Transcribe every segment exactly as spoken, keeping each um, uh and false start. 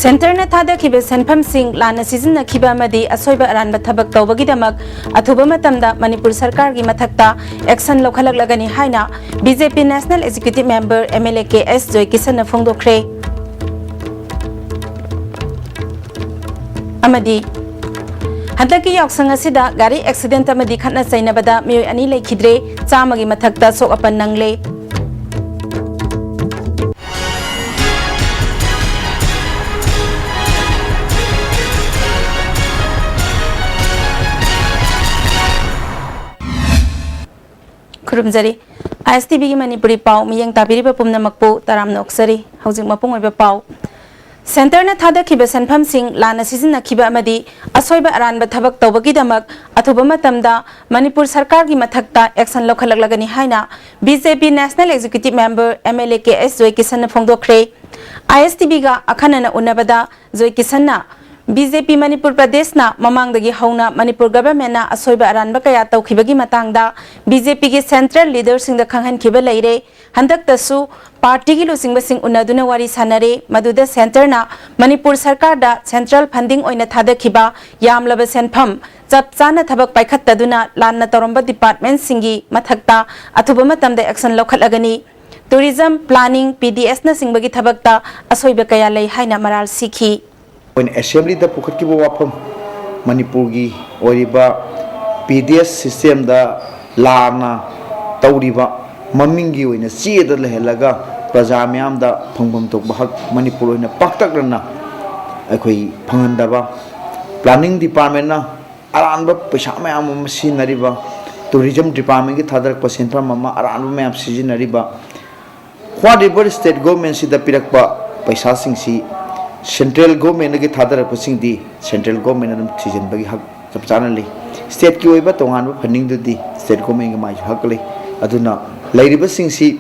ꯁꯦꯟꯇꯔꯅ ꯊꯥꯗꯈꯤꯕ ꯁꯦꯟꯐꯝꯁꯤꯡ ꯂꯥꯟꯅ ꯁꯤꯖꯤꯟꯅꯈꯤꯕ ꯑꯃꯗꯤ ꯑꯁꯣꯏꯕ ꯑꯔꯥꯟꯕ ꯊꯕꯛ ꯇꯧꯕꯒꯤꯗꯃꯛ ꯑꯊꯨꯕ ꯃꯇꯝꯗ ꯃꯅꯤꯄꯨꯔ ꯁꯔꯀꯥꯔꯒꯤ ꯃꯊꯛꯇ action ꯂꯧꯈꯠꯂꯛꯂꯒꯅꯤ ꯍꯥꯏꯅ B J P National Executive Member M L A K S ꯖꯣꯏꯀꯤꯁꯟꯅ ꯐꯣꯡꯗꯣꯛꯈ꯭ꯔꯦ꯫ ꯑꯃꯗꯤ ꯍꯟꯗꯛꯀꯤ ꯌꯥꯎꯁꯪ ꯑꯁꯤꯗ ꯒꯥꯔꯤ accident ꯑꯃꯗꯤ ꯈꯠꯅ ꯆꯩꯅꯕꯗ ꯃꯤꯑꯣꯏ ꯑꯅꯤ ꯂꯩꯈꯤꯗ꯭ꯔꯦ, ꯆꯥꯝꯃꯒꯤ ꯃꯊꯛꯇ ꯑꯁꯣꯛ ꯑꯄꯟ ꯅꯪꯂꯦ꯫ ꯈꯨꯔꯨꯝꯖꯔꯤ꯫ I S T V ꯒꯤ ꯃꯅꯤꯄꯨꯔꯤ ꯄꯥꯎ ꯃꯤꯠꯌꯦꯡ ꯇꯥꯕꯤꯔꯤꯕ ꯄꯨꯝꯅꯃꯛꯄꯨ ꯇꯔꯥꯝꯅ ꯑꯣꯛꯆꯔꯤ꯫ ꯍꯧꯖꯤꯛ ꯃꯄꯨꯡ ꯑꯣꯏꯕ ꯄꯥꯎ꯫ ꯁꯦꯟꯇꯔꯅ ꯊꯥꯗꯈꯤꯕ ꯁꯦꯟꯐꯝꯁꯤꯡ ꯂꯥꯟꯅ ꯁꯤꯖꯤꯟꯅꯈꯤꯕ ꯑꯃꯗꯤ ꯑꯁꯣꯏꯕ ꯑꯔꯥꯟꯕ ꯊꯕꯛ ꯇꯧꯕꯒꯤꯗꯃꯛ ꯑꯊꯨꯕ ꯃꯇꯝꯗ ꯃꯅꯤꯄꯨꯔ ꯁꯔꯀꯥꯔꯒꯤ ꯃꯊꯛꯇ action ꯂꯧꯈꯠꯂꯛꯂꯒꯅꯤ ꯍꯥꯏꯅ B J P National Executive Member M L A K S ꯖꯣꯏꯀꯤꯁꯟꯅ ꯐꯣꯡꯗꯣꯛꯈ꯭ꯔꯦ꯫ I S T V ꯒ ꯑꯈꯟꯅꯅ ꯎꯅꯕꯗ ꯖꯣꯏꯀꯤꯁꯟꯅ B J P ꯃꯅꯤꯄꯨꯔ ꯄ꯭ꯔꯗꯦꯁꯅ ꯃꯃꯥꯡꯗꯒꯤ ꯍꯧꯅ ꯃꯅꯤꯄꯨꯔ ꯒꯚꯔꯟꯃꯦꯟꯠꯅ ꯑꯁꯣꯏꯕ ꯑꯔꯥꯟꯕ ꯀꯌꯥ ꯇꯧꯈꯤꯕꯒꯤ ꯃꯇꯥꯡꯗ B J P ꯒꯤ central leaderꯁꯤꯡꯗ ꯈꯪꯍꯟꯈꯤꯕ ꯂꯩꯔꯦ꯫ ꯍꯟꯗꯛꯇꯁꯨ ꯄꯥꯔꯇꯤꯒꯤ ꯂꯨꯆꯤꯡꯕꯁꯤꯡ ꯎꯅꯗꯨꯅ ꯋꯥꯔꯤ ꯁꯥꯟꯅꯔꯦ꯫ ꯃꯗꯨꯗ ꯁꯦꯟꯇꯔꯅ ꯃꯅꯤꯄꯨꯔ ꯁꯔꯀꯥꯔꯗ central funding ꯑꯣꯏꯅ ꯊꯥꯗꯈꯤꯕ ꯌꯥꯝꯂꯕ ꯁꯦꯟꯐꯝ ꯆꯞ ꯆꯥꯅ ꯊꯕꯛ ꯄꯥꯏꯈꯠꯇꯗꯨꯅ ꯂꯥꯟꯅ ꯇꯧꯔꯝꯕ departmentꯁꯤꯡꯒꯤ ꯃꯊꯛꯇ ꯑꯊꯨꯕ ꯃꯇꯝꯗ action ꯂꯧꯈꯠꯂꯒꯅꯤ꯫ Tourism, planning, P D S ꯅꯆꯤꯡꯕꯒꯤ ꯊꯕꯛꯇ ꯑꯁꯣꯏꯕ ꯀꯌꯥ ꯂꯩ ꯍꯥꯏꯅ ꯃꯔꯥꯜ ꯁꯤꯈꯤ꯫ ꯑꯩꯈꯣꯏꯅ ꯑꯦꯁꯦꯝꯕ꯭ꯂꯤꯗ ꯄꯨꯈꯠꯈꯤꯕ ꯋꯥꯐꯝ, ꯃꯅꯤꯄꯨꯔꯒꯤ ꯑꯣꯏꯔꯤꯕ P D S systemꯗ ꯂꯥꯟꯅ ꯇꯧꯔꯤꯕ, ꯃꯃꯤꯡꯒꯤ ꯑꯣꯏꯅ ꯆꯦꯗ ꯂꯩꯍꯜꯂꯒ ꯄ꯭ꯔꯖꯥ ꯃꯤꯌꯥꯝꯗ ꯐꯪꯐꯝ ꯊꯣꯛꯄ ꯍꯛ ꯃꯅꯤꯄꯨꯔ ꯑꯣꯏꯅ ꯄꯥꯛꯇꯛꯅꯅ ꯑꯩꯈꯣꯏ ꯐꯪꯍꯟꯗꯕ, planning departmentꯅ ꯑꯔꯥꯟꯕ ꯄꯩꯁꯥ ꯃꯌꯥꯝ ꯑꯃ ꯁꯤꯖꯤꯟꯅꯔꯤꯕ, tourism departmentꯀꯤ ꯊꯥꯗꯔꯛꯄ ꯁꯦꯟꯐꯝ ꯑꯃ ꯑꯔꯥꯟꯕ ꯃꯌꯥꯝ ꯁꯤꯖꯤꯟꯅꯔꯤꯕ, ꯋꯥꯠꯂꯤꯕ state governmentꯁꯤꯗ ꯄꯤꯔꯛꯄ ꯄꯩꯁꯥꯁꯤꯡꯁꯤ central governmentꯇꯒꯤ ꯊꯥꯗꯔꯛꯄꯁꯤꯡꯗꯤ central governmentꯅ ꯑꯗꯨꯝ ꯊꯤꯖꯤꯟꯕꯒꯤ ꯍꯛ ꯆꯞ ꯆꯥꯅ ꯂꯩ꯫ Stateꯀꯤ ꯑꯣꯏꯕ ꯇꯣꯉꯥꯟꯕ fundingꯗꯨꯗꯤ state governmentꯒꯤ ꯃꯥꯏꯁꯨ ꯍꯛ ꯂꯩ꯫ ꯑꯗꯨꯅ ꯂꯩꯔꯤꯕꯁꯤꯡꯁꯤ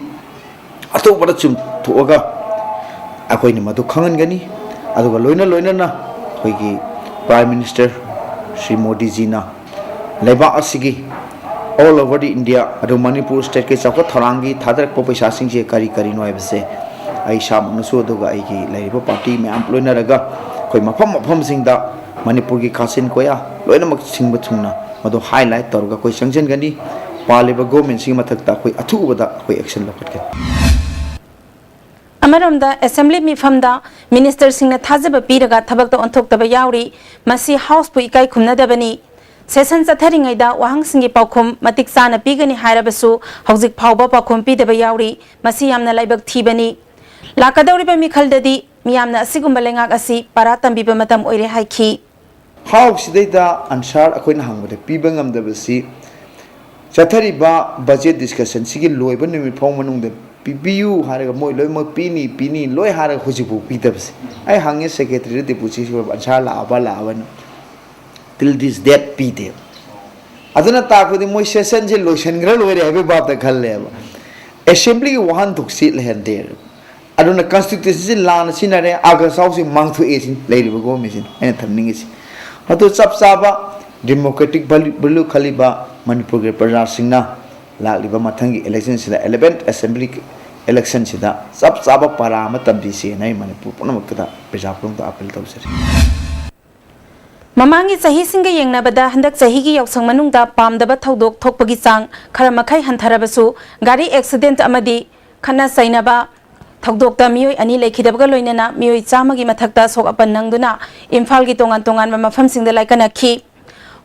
ꯑꯇꯣꯞꯄꯗ ꯆꯨꯝꯊꯣꯛꯑꯒ ꯑꯩꯈꯣꯏꯅ ꯃꯗꯨ ꯈꯪꯍꯟꯒꯅꯤ꯫ ꯑꯗꯨꯒ ꯂꯣꯏꯅ ꯂꯣꯏꯅꯅ ꯑꯩꯈꯣꯏꯒꯤ Prime Minister ꯁ꯭ꯔꯤ ꯃꯣꯗꯤꯖꯤꯅ ꯂꯩꯕꯥꯛ ꯑꯁꯤꯒꯤ all over the India, ꯑꯗꯨ ꯃꯅꯤꯄꯨꯔ stateꯀꯤ ꯆꯥꯎꯈꯠ ꯊꯧꯔꯥꯡꯒꯤ ꯊꯥꯗꯔꯛꯄ ꯄꯩꯁꯥꯁꯤꯡꯁꯦ ꯀꯔꯤ ꯀꯔꯤꯅꯣ ꯍꯥꯏꯕꯁꯦ ꯑꯩ ꯏꯁꯥꯃꯛꯅꯁꯨ ꯑꯗꯨꯒ ꯑꯩꯒꯤ ꯂꯩꯔꯤꯕ ꯄꯥꯔꯇꯤ ꯃꯌꯥꯝ ꯂꯣꯏꯅꯔꯒ ꯑꯩꯈꯣꯏ ꯃꯐꯝ ꯃꯐꯝꯁꯤꯡꯗ ꯃꯅꯤꯄꯨꯔꯒꯤ ꯀꯥꯆꯤꯟ ꯀꯣꯌꯥ ꯂꯣꯏꯅꯃꯛ ꯁꯤꯟꯕ ꯊꯨꯡꯅ ꯃꯗꯨ highlight ꯇꯧꯔꯒ ꯑꯩꯈꯣꯏ ꯆꯪꯁꯤꯟꯒꯅꯤ꯫ ꯄꯥꯜꯂꯤꯕ ꯒꯣꯔꯃꯦꯟꯁꯤꯒꯤ ꯃꯊꯛꯇ ꯑꯩꯈꯣꯏ ꯑꯊꯨꯕꯗ ꯑꯩꯈꯣꯏ action ꯂꯧꯈꯠꯀꯅꯤ꯫ ꯑꯃꯔꯣꯝꯗ ꯑꯦꯁꯦꯝꯕ꯭ꯂꯤ ꯃꯤꯐꯝꯗ ꯃꯤꯅꯤꯁꯇꯔꯁꯤꯡꯅ ꯊꯥꯖꯕ ꯄꯤꯔꯒ ꯊꯕꯛꯇ ꯑꯣꯟꯊꯣꯛꯇꯕ ꯌꯥꯎꯔꯤ꯫ ꯃꯁꯤ ꯍꯥꯎꯁꯄꯨ ꯏꯀꯥꯏ ꯈꯨꯝꯅꯗꯕꯅꯤ꯫ ꯁꯦꯁꯟ ꯆꯠꯊꯔꯤꯉꯩꯗ ꯋꯥꯍꯪꯁꯤꯡꯒꯤ ꯄꯥꯎꯈꯨꯝ ꯃꯇꯤꯛ ꯆꯥꯅ ꯄꯤꯒꯅꯤ ꯍꯥꯏꯔꯕꯁꯨ ꯍꯧꯖꯤꯛ ꯐꯥꯎꯕ ꯄꯥꯎꯈꯨꯝ ꯄꯤꯗꯕ ꯌꯥꯎꯔꯤ꯫ ꯃꯁꯤ ꯌꯥꯝꯅ ꯂꯥꯏꯕꯛ ꯊꯤꯕꯅꯤ꯫ ꯂꯥꯛꯀꯗꯧꯔꯤꯕ ꯃꯤꯈꯜꯗꯗꯤ ꯃꯤꯌꯥꯝꯅ ꯑꯁꯤꯒꯨꯝꯕ ꯂꯩꯉꯥꯛ ꯑꯁꯤ ꯄꯔꯥ ꯇꯝꯕꯤꯕ ꯃꯇꯝ ꯑꯣꯏꯔꯦ ꯍꯥꯏꯈꯤ꯫ ꯍꯥꯎꯁꯁꯤꯗꯩꯗ ꯑꯟꯁꯥꯔ ꯑꯩꯈꯣꯏꯅ ꯍꯪꯕꯗ ꯄꯤꯕ ꯉꯝꯗꯕꯁꯤ ꯆꯠꯊꯔꯤꯕ budget discussionꯁꯤꯒꯤ ꯂꯣꯏꯕ ꯅꯨꯃꯤꯠ ꯐꯥꯎ ꯃꯅꯨꯡꯗ ꯄꯤꯕꯤꯌꯨ ꯍꯥꯏꯔꯒ ꯃꯣꯏ ꯂꯣꯏꯅꯃꯛ ꯄꯤꯅꯤ ꯄꯤꯅꯤ ꯂꯣꯏ ꯍꯥꯏꯔꯒ ꯍꯧꯖꯤꯛꯐꯥꯎ ꯄꯤꯗꯕꯁꯦ꯫ ꯑꯩ ꯍꯪꯉꯦ secretaryꯗ, deputy secretary ꯑꯟꯁꯥꯔ ꯂꯥꯛꯑꯕ ꯂꯥꯛꯑꯕꯅ till this date ꯄꯤꯗꯦꯕ꯫ ꯑꯗꯨꯅ ꯇꯥꯛꯄꯗꯤ ꯃꯣꯏ ꯁꯦꯁꯟꯁꯦ ꯂꯣꯏꯁꯤꯟꯈ꯭ꯔ ꯂꯣꯏꯔꯦ ꯍꯥꯏꯕꯒꯤ ꯚꯥꯞꯇ ꯈꯜꯂꯦꯕ꯫ ꯑꯦꯁꯦꯝꯕ꯭ꯂꯤꯒꯤ ꯋꯥꯍꯟꯊꯣꯛꯁꯤ ꯂꯩꯍꯟꯗꯦ꯫ ꯑꯗꯨꯅ constitutionꯁꯤ ꯂꯥꯟꯅ ꯁꯤꯖꯤꯟꯅꯔꯦ, ꯑꯥꯒꯁ ꯍꯥꯎꯁꯁꯤ ꯃꯥꯡꯊꯣꯛꯑꯦ ꯁꯤꯅꯤ ꯂꯩꯔꯤꯕ ꯒꯣꯔꯃꯦꯟꯁꯤꯅ ꯑꯩꯅ ꯊꯝꯅꯤꯡꯉꯤꯁꯤ꯫ ꯑꯗꯨ ꯆꯞ ꯆꯥꯕ democratic value, value ꯈꯜꯂꯤꯕ ꯃꯅꯤꯄꯨꯔꯒꯤ ꯄ꯭ꯔꯖꯥꯁꯤꯡꯅ ꯂꯥꯛꯂꯤꯕ ꯃꯊꯪꯒꯤ electionꯁꯤꯗ eleventh assembly electionꯁꯤꯗ ꯆꯞ ꯆꯥꯕ ꯄꯔꯥ ꯑꯃ ꯇꯝꯕꯤꯁꯦꯅ ꯑꯩ ꯃꯅꯤꯄꯨꯔ ꯄꯨꯝꯅꯃꯛꯇ ꯄ꯭ꯔꯖꯥ ꯄꯨꯝꯅꯃꯛꯇ appeal ꯇꯧꯖꯔꯤ꯫ ꯃꯃꯥꯡꯒꯤ ꯆꯍꯤꯁꯤꯡꯒ ꯌꯦꯡꯅꯕꯗ ꯍꯟꯗꯛ ꯆꯍꯤꯒꯤ ꯌꯥꯎꯁꯪ ꯃꯅꯨꯡꯗ ꯄꯥꯝꯗꯕ ꯊꯧꯗꯣꯛ ꯊꯣꯛꯄꯒꯤ ꯆꯥꯡ ꯈꯔ ꯃꯈꯩ ꯍꯟꯊꯔꯕꯁꯨ ꯒꯥꯔꯤ ꯑꯦꯛꯁꯤꯗꯦꯟꯠ ꯑꯃꯗꯤ ꯈꯠꯅ ꯆꯩꯅꯕ ꯊꯧꯗꯣꯛꯇ ꯃꯤꯑꯣꯏ ꯑꯅꯤ ꯂꯩꯈꯤꯗꯕꯒ ꯂꯣꯏꯅꯅ ꯃꯤꯑꯣꯏ ꯆꯥꯝꯃꯒꯤ ꯃꯊꯛꯇ ꯑꯁꯣꯛ ꯑꯄꯟ ꯅꯪꯗꯨꯅ ꯏꯝꯐꯥꯜꯒꯤ ꯇꯣꯉꯥꯟ ꯇꯣꯉꯥꯟꯕ ꯃꯐꯝꯁꯤꯡꯗ ꯂꯥꯏꯀꯠꯅꯈꯤ꯫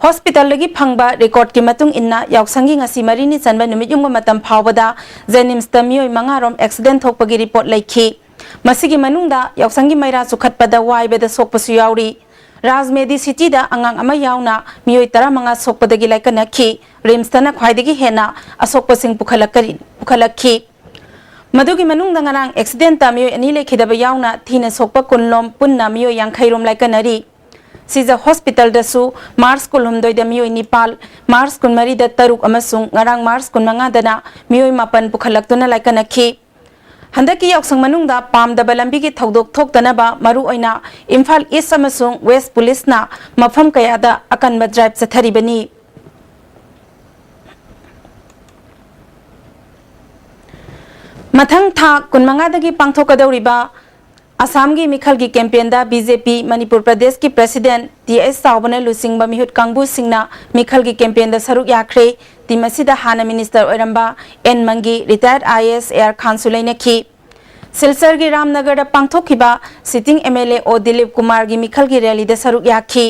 ꯍꯣꯁꯄꯤꯇꯥꯜꯗꯒꯤ ꯐꯪꯕ ꯔꯦꯀꯣꯔꯗꯀꯤ ꯃꯇꯨꯡ ꯏꯟꯅ ꯌꯥꯎꯁꯪꯒꯤ ꯉꯁꯤ ꯃꯔꯤꯅꯤ ꯆꯟꯕ ꯅꯨꯃꯤꯠꯌꯨꯡꯕ ꯃꯇꯝ ꯐꯥꯎꯕꯗ ꯖꯦꯅꯤꯝꯁꯇ ꯃꯤꯑꯣꯏ ꯃꯉꯥꯔꯣꯝ ꯑꯦꯛꯁꯤꯗꯦꯟꯠ ꯊꯣꯛꯄꯒꯤ ꯔꯤꯄꯣꯔꯠ ꯂꯩꯈꯤ꯫ ꯃꯁꯤꯒꯤ ꯃꯅꯨꯡꯗ ꯌꯥꯎꯁꯪꯒꯤ ꯃꯩꯔꯥ ꯆꯨꯈꯠꯄꯗ ꯋꯥꯏꯕꯗ ꯁꯣꯛꯄꯁꯨ ꯌꯥꯎꯔꯤ꯫ ꯔꯥꯖꯃꯦꯗꯤ ꯁꯤꯇꯤꯗ ꯑꯉꯥꯡ ꯑꯃ ꯌꯥꯎꯅ ꯃꯤꯑꯣꯏ ꯇꯔꯥꯃꯉꯥ ꯁꯣꯛꯄꯗꯒꯤ ꯂꯥꯏꯀꯠꯅꯈꯤ꯫ ꯔꯤꯝꯁꯇꯅ ꯈ꯭ꯋꯥꯏꯗꯒꯤ ꯍꯦꯟꯅ ꯑꯁꯣꯛꯄꯁꯤꯡ ꯄꯨꯈꯠꯂꯛꯀꯔꯤ-, ꯄꯨꯈꯠꯂꯛꯈꯤ꯫ ꯃꯗꯨꯒꯤ ꯃꯅꯨꯡꯗ ꯉꯔꯥꯡ ꯑꯦꯛꯁꯤꯗꯦꯟꯠꯇ ꯃꯤꯑꯣꯏ ꯑꯅꯤ ꯂꯩꯈꯤꯗꯕ ꯌꯥꯎꯅ ꯊꯤꯅ ꯁꯣꯛꯄ ꯀꯨꯟꯂꯣꯝ ꯄꯨꯟꯅ ꯃꯤꯑꯣꯏ ꯌꯥꯡꯈꯩꯔꯣꯝ ꯂꯥꯏꯀꯠꯅꯔꯤ꯫ ꯁꯤꯖ ꯍꯣꯁꯄꯤꯇꯥꯜꯗꯁꯨ ꯃꯥꯔꯆ ꯀꯨꯟꯍꯨꯝꯗꯣꯏꯗ ꯃꯤꯑꯣꯏ ꯅꯤꯄꯥꯜ, ꯃꯥꯔꯆ ꯀꯨꯟꯃꯔꯤꯗ ꯇꯔꯨꯛ ꯑꯃꯁꯨꯡ ꯉꯔꯥꯡ ꯃꯥꯔꯆ ꯀꯨꯟꯃꯉꯥꯗꯅ ꯃꯤꯑꯣꯏ ꯃꯥꯄꯟ ꯄꯨꯈꯠꯂꯛꯇꯨꯅ ꯂꯥꯏꯀꯠꯅꯈꯤ꯫ ꯍꯟꯗꯛꯀꯤ ꯌꯥꯎꯁꯪ ꯃꯅꯨꯡꯗ ꯄꯥꯝꯗꯕ ꯂꯝꯕꯤꯒꯤ ꯊꯧꯗꯣꯛ ꯊꯣꯛꯇꯅꯕ ꯃꯔꯨꯑꯣꯏꯅ ꯏꯝꯐꯥꯜ ꯏꯁ ꯑꯃꯁꯨꯡ ꯋꯦꯁ ꯄꯨꯂꯤꯁꯅ ꯃꯐꯝ ꯀꯌꯥꯗ ꯑꯀꯟꯕ ꯗ꯭ꯔꯥꯏꯚ ꯆꯠꯊꯔꯤꯕꯅꯤ꯫ ꯃꯊꯪ ꯊꯥ ꯀꯨꯟꯃꯉꯥꯗꯒꯤ ꯄꯥꯡꯊꯣꯛꯀꯗꯧꯔꯤꯕ ꯑꯁꯥꯝꯒꯤ ꯃꯤꯈꯜꯒꯤ ꯀꯦꯝꯄꯦꯟꯗ ꯕꯤ ꯖꯦ ꯄꯤ ꯃꯅꯤꯄꯨꯔ ꯄ꯭ꯔꯗꯦꯁꯀꯤ ꯄ꯭ꯔꯦꯁꯤꯗꯦꯟꯠ ꯇꯤ ꯑꯦꯁ ꯆꯥꯎꯕꯅ ꯂꯨꯆꯤꯡꯕ ꯃꯤꯍꯨꯠ ꯀꯥꯡꯕꯨꯁꯤꯡꯅ ꯃꯤꯈꯜꯒꯤ ꯀꯦꯝꯄꯦꯟꯗ ꯁꯔꯨꯛ ꯌꯥꯈ꯭ꯔꯦ꯫ ꯇꯤꯝ ꯑꯁꯤꯗ ꯍꯥꯟꯅ ꯃꯤꯅꯤꯁꯇꯔ ꯑꯣꯏꯔꯝꯕ and ꯃꯪꯒꯤ, ꯔꯤꯇꯥꯌꯔꯗ I A S A R ꯈꯥꯟꯁꯨ ꯂꯩꯅꯈꯤ꯫ ꯁꯤꯜꯆꯔꯒꯤ ꯔꯥꯝꯅꯒꯔꯗ ꯄꯥꯡꯊꯣꯛꯈꯤꯕ ꯁꯤꯇꯤꯡ ꯑꯦꯝ ꯑꯦꯜ ꯑꯦ ꯑꯣ ꯗꯤꯂꯤꯞ ꯀꯨꯃꯥꯔꯒꯤ ꯃꯤꯈꯜꯒꯤ ꯔꯦꯂꯤꯗ ꯁꯔꯨꯛ ꯌꯥꯈꯤ꯫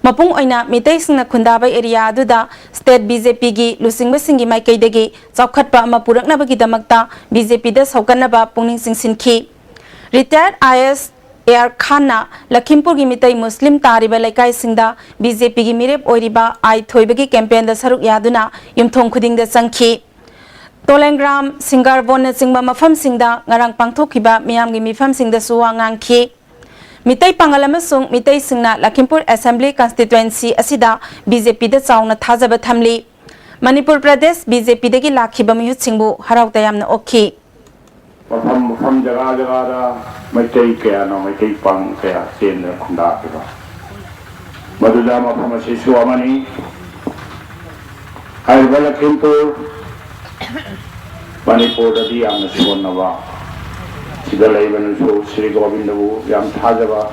ꯃꯄꯨꯡ ꯑꯣꯏꯅ ꯃꯤꯇꯩꯁꯤꯡꯅ ꯈꯨꯟꯗꯥꯕ ꯑꯦꯔꯤꯌꯥ ꯑꯗꯨꯗ ꯁ꯭ꯇꯦꯠ ꯕꯤ ꯖꯦ ꯄꯤꯒꯤ ꯂꯨꯆꯤꯡꯕꯁꯤꯡꯒꯤ ꯃꯥꯏꯀꯩꯗꯒꯤ ꯆꯥꯎꯈꯠꯄ ꯑꯃ ꯄꯨꯔꯛꯅꯕꯒꯤꯗꯃꯛꯇ ꯕꯤ ꯖꯦ ꯄꯤꯗ ꯁꯧꯒꯠꯅꯕ ꯄꯨꯛꯅꯤꯡ ꯆꯤꯡꯁꯤꯟꯈꯤ꯫ ꯔꯤꯇꯥꯌꯔꯗ I A S A R ꯈꯥꯟꯅ ꯂꯈꯤꯝꯄꯨꯔꯒꯤ ꯃꯤꯇꯩ ꯃꯨꯁꯂꯤꯝ ꯇꯥꯔꯤꯕ ꯂꯩꯀꯥꯏꯁꯤꯡꯗ ꯕꯤ ꯖꯦ ꯄꯤꯒꯤ ꯃꯤꯔꯦꯞ ꯑꯣꯏꯔꯤꯕ ꯑꯥꯏ ꯊꯣꯏꯕꯒꯤ ꯀꯦꯝꯄꯦꯟꯗ ꯁꯔꯨꯛ ꯌꯥꯗꯨꯅ ꯌꯨꯝꯊꯣꯡ ꯈꯨꯗꯤꯡꯗ ꯆꯪꯈꯤ꯫ ꯇꯣꯂꯦꯡꯒ꯭ꯔꯥꯝ, ꯁꯤꯡꯒꯥꯔꯕꯣꯟꯅꯆꯤꯡꯕ ꯃꯐꯝꯁꯤꯡꯗ ꯉꯔꯥꯡ ꯄꯥꯡꯊꯣꯛꯈꯤꯕ ꯃꯤꯌꯥꯝꯒꯤ ꯃꯤꯐꯝꯁꯤꯡꯗꯁꯨ ꯋꯥ ꯉꯥꯡꯈꯤ꯫ ꯃꯤꯇꯩ ꯄꯥꯉꯜ ꯑꯃꯁꯨꯡ ꯃꯤꯇꯩꯁꯤꯡꯅ ꯂꯈꯤꯝꯄꯨꯔ ꯑꯦꯁꯦꯝꯕ꯭ꯂꯤ ꯀꯟꯁꯇꯤꯇ꯭ꯋꯦꯟꯁꯤ ꯑꯁꯤꯗ ꯕꯤ ꯖꯦ ꯄꯤꯗ ꯆꯥꯎꯅ ꯊꯥꯖꯕ ꯊꯝꯂꯤ꯫ ꯃꯅꯤꯄꯨꯔ ꯄ꯭ꯔꯗꯦꯁ ꯕꯤ ꯖꯦ ꯄꯤꯗꯒꯤ ꯂꯥꯛꯈꯤꯕ ꯃꯤꯍꯨꯠꯁꯤꯡꯕꯨ ꯍꯔꯥꯎ ꯇꯌꯥꯝꯅ ꯑꯣꯛꯈꯤ꯫ ꯃꯐꯝ ꯃꯐꯝ, ꯖꯒꯥ ꯖꯒꯥꯗ ꯃꯩꯇꯩ ꯀꯌꯥꯅ ꯃꯩꯇꯩ ꯄꯥꯡ ꯀꯌꯥ ꯆꯦꯟꯗꯨꯅ ꯈꯨꯟꯗꯥꯈꯤꯕ, ꯃꯗꯨꯗ ꯃꯐꯝ ꯑꯁꯤꯁꯨ ꯑꯃꯅꯤ꯫ ꯍꯥꯏꯔꯤꯕ ꯂꯈꯤꯝꯄꯨꯔ, ꯃꯅꯤꯄꯨꯔꯗꯗꯤ ꯌꯥꯝꯅ ꯁꯣꯟꯅꯕ, ꯁꯤꯗ ꯂꯩꯕꯅꯁꯨ ꯁ꯭ꯔꯤ ꯒꯣꯕꯤꯟꯗꯕꯨ ꯌꯥꯝ ꯊꯥꯖꯕ,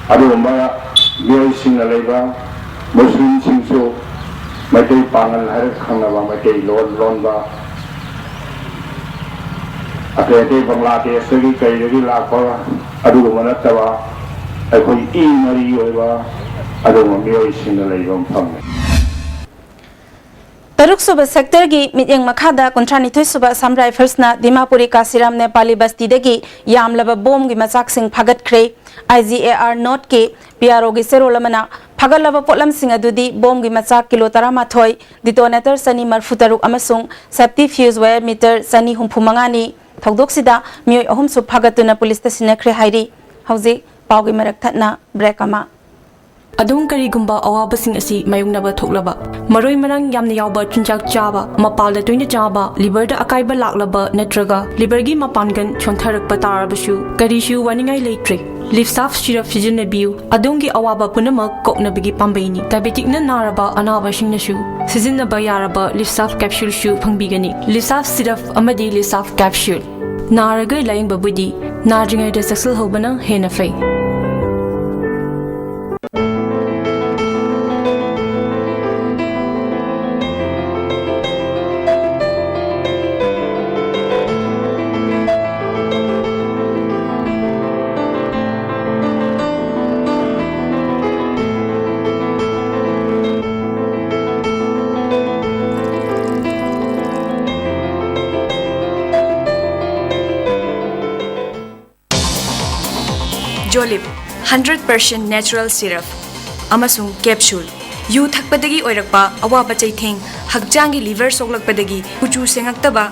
ꯑꯗꯨꯒꯨꯝꯕ ꯃꯤꯑꯣꯏꯁꯤꯡꯅ ꯂꯩꯕ, ꯃꯨꯁꯂꯤꯝꯁꯤꯡꯁꯨ ꯃꯩꯇꯩ ꯄꯥꯉꯜ ꯍꯥꯏꯔꯒ ꯈꯪꯅꯕ, ꯃꯩꯇꯩ ꯂꯣꯟ ꯂꯣꯟꯕ, ꯑꯇꯩ ꯑꯇꯩ ꯕꯪꯒ꯭ꯂꯥꯗꯦꯁꯇꯒꯤ ꯀꯩꯗꯒꯤ ꯂꯥꯛꯄ ꯑꯗꯨꯒꯨꯝꯕ ꯅꯠꯇꯕ, ꯑꯩꯈꯣꯏ ꯏ ꯃꯔꯤ ꯑꯣꯏꯕ ꯑꯗꯨꯒꯨꯝꯕ ꯃꯤꯑꯣꯏꯁꯤꯡꯅ ꯂꯩꯕ ꯃꯐꯝꯅꯤ꯫ ꯇꯔꯨꯛ ꯁꯨꯕ ꯁꯦꯛꯇꯔꯒꯤ ꯃꯤꯠꯌꯦꯡ ꯃꯈꯥꯗ ꯀꯨꯟꯊ꯭ꯔꯥ ꯅꯤꯊꯣꯏ ꯁꯨꯕ ꯑꯁꯥꯝ ꯔꯥꯏꯐꯜꯁꯅ ꯗꯤꯃꯥꯄꯨꯔꯤ ꯀꯥꯁꯤꯔꯥꯝ ꯅꯦꯄꯥꯂꯤ ꯕꯁꯇꯤꯗꯒꯤ ꯌꯥꯝꯂꯕ ꯕꯣꯝꯒꯤ ꯃꯆꯥꯛꯁꯤꯡ ꯐꯥꯒꯠꯈ꯭ꯔꯦ꯫ ꯑꯥꯏ ꯖꯤ ꯑꯦ ꯑꯥꯔ ꯅꯣꯠꯀꯤ ꯄꯤ ꯑꯥꯔ ꯑꯣꯒꯤ ꯆꯦꯔꯣꯜ ꯑꯃꯅ ꯐꯥꯒꯠꯂꯕ ꯄꯣꯠꯂꯝꯁꯤꯡ ꯑꯗꯨꯗꯤ ꯕꯣꯝꯒꯤ ꯃꯆꯥꯛ ꯀꯤꯂꯣ ꯇꯔꯥꯃꯥꯊꯣꯏ, ꯗꯤꯇꯣꯅꯦꯇꯔ ꯆꯅꯤ ꯃꯔꯤꯐꯨ ꯇꯔꯨꯛ ꯑꯃꯁꯨꯡ ꯁꯦꯐꯇꯤ ꯐ꯭ꯌꯨꯁ ꯋꯥꯌꯔ ꯃꯤꯇꯔ ꯆꯅꯤ ꯍꯨꯝꯐꯨ ꯃꯉꯥꯅꯤ꯫ ꯊꯧꯗꯣꯛꯁꯤꯗ ꯃꯤꯑꯣꯏ ꯑꯍꯨꯝꯁꯨ ꯐꯥꯒꯠꯇꯨꯅ ꯄꯨꯂꯤꯁꯇ ꯁꯤꯟꯅꯈ꯭ꯔꯦ ꯍꯥꯏꯔꯤ꯫ ꯍꯧꯖꯤꯛ ꯄꯥꯎꯒꯤ ꯃꯔꯛ ꯊꯠꯅ ꯕ꯭ꯔꯦꯛ ꯑꯃ꯫ ꯑꯗꯣꯝ ꯀꯔꯤꯒꯨꯝꯕ ꯑꯋꯥꯕꯁꯤꯡ ꯑꯁꯤ ꯃꯥꯌꯣꯛꯅꯕ ꯊꯣꯛꯂꯕ, ꯃꯔꯣꯏ ꯃꯔꯥꯡ ꯌꯥꯝꯅ ꯌꯥꯎꯕ ꯆꯤꯟꯖꯥꯛ ꯆꯥꯕ, ꯃꯄꯥꯜꯗ ꯇꯣꯏꯅ ꯆꯥꯕ, ꯂꯤꯚꯔꯗ ꯑꯀꯥꯏꯕ ꯂꯥꯛꯂꯕ ꯅꯠꯇ꯭ꯔꯒ ꯂꯤꯚꯔꯒꯤ ꯃꯄꯥꯡꯒꯜ ꯁꯣꯟꯊꯔꯛꯄ ꯇꯥꯔꯕꯁꯨ, ꯀꯔꯤꯁꯨ ꯋꯥꯅꯤꯡꯉꯥꯏ ꯂꯩꯇ꯭ꯔꯦ꯫ ꯂꯤꯞꯁꯥꯐ ꯁꯤꯔꯞ ꯁꯤꯖꯤꯟꯅꯕꯤꯌꯨ, ꯑꯗꯣꯝꯒꯤ ꯑꯋꯥꯕ ꯄꯨꯝꯅꯃꯛ ꯀꯣꯛꯅꯕꯒꯤ ꯄꯥꯝꯕꯩꯅꯤ꯫ ꯗꯥꯏꯕꯦꯇꯤꯛꯅ ꯅꯥꯔꯕ ꯑꯅꯥꯕꯁꯤꯡꯅꯁꯨ ꯁꯤꯖꯤꯟꯅꯕ ꯌꯥꯔꯕ ꯂꯤꯞꯁꯥꯐ ꯀꯦꯞꯁꯨꯜꯁꯨ ꯐꯪꯕꯤꯒꯅꯤ꯫ ꯂꯤꯞꯁꯥꯐ ꯁꯤꯔꯞ ꯑꯃꯗꯤ ꯂꯤꯞꯁꯥꯐ ꯀꯦꯞꯁꯨꯜ꯫ ꯅꯥꯔꯒ ꯂꯥꯌꯦꯡꯕꯕꯨꯗꯤ ꯅꯥꯗ꯭ꯔꯤꯉꯩꯗ ꯆꯦꯛꯁꯤꯜꯍꯧꯕꯅ ꯍꯦꯟꯅ ꯐꯩ꯫ ꯖꯣꯂꯤꯞ, ꯍꯟꯗ꯭ꯔꯦꯠ ꯄꯥꯔꯁꯦꯟ ꯅꯦꯆꯔꯦꯜ ꯁꯤꯔꯞ ꯑꯃꯁꯨꯡ ꯀꯦꯞꯁꯨꯜ꯫ ꯌꯨ ꯊꯛꯄꯗꯒꯤ ꯑꯣꯏꯔꯛꯄ ꯑꯋꯥꯕ ꯆꯩꯊꯦꯡ, ꯍꯛꯆꯥꯡꯒꯤ ꯂꯤꯚꯔ ꯁꯣꯛꯂꯛꯄꯗꯒꯤ ꯀꯨꯆꯨ ꯁꯦꯡꯉꯛꯇꯕ,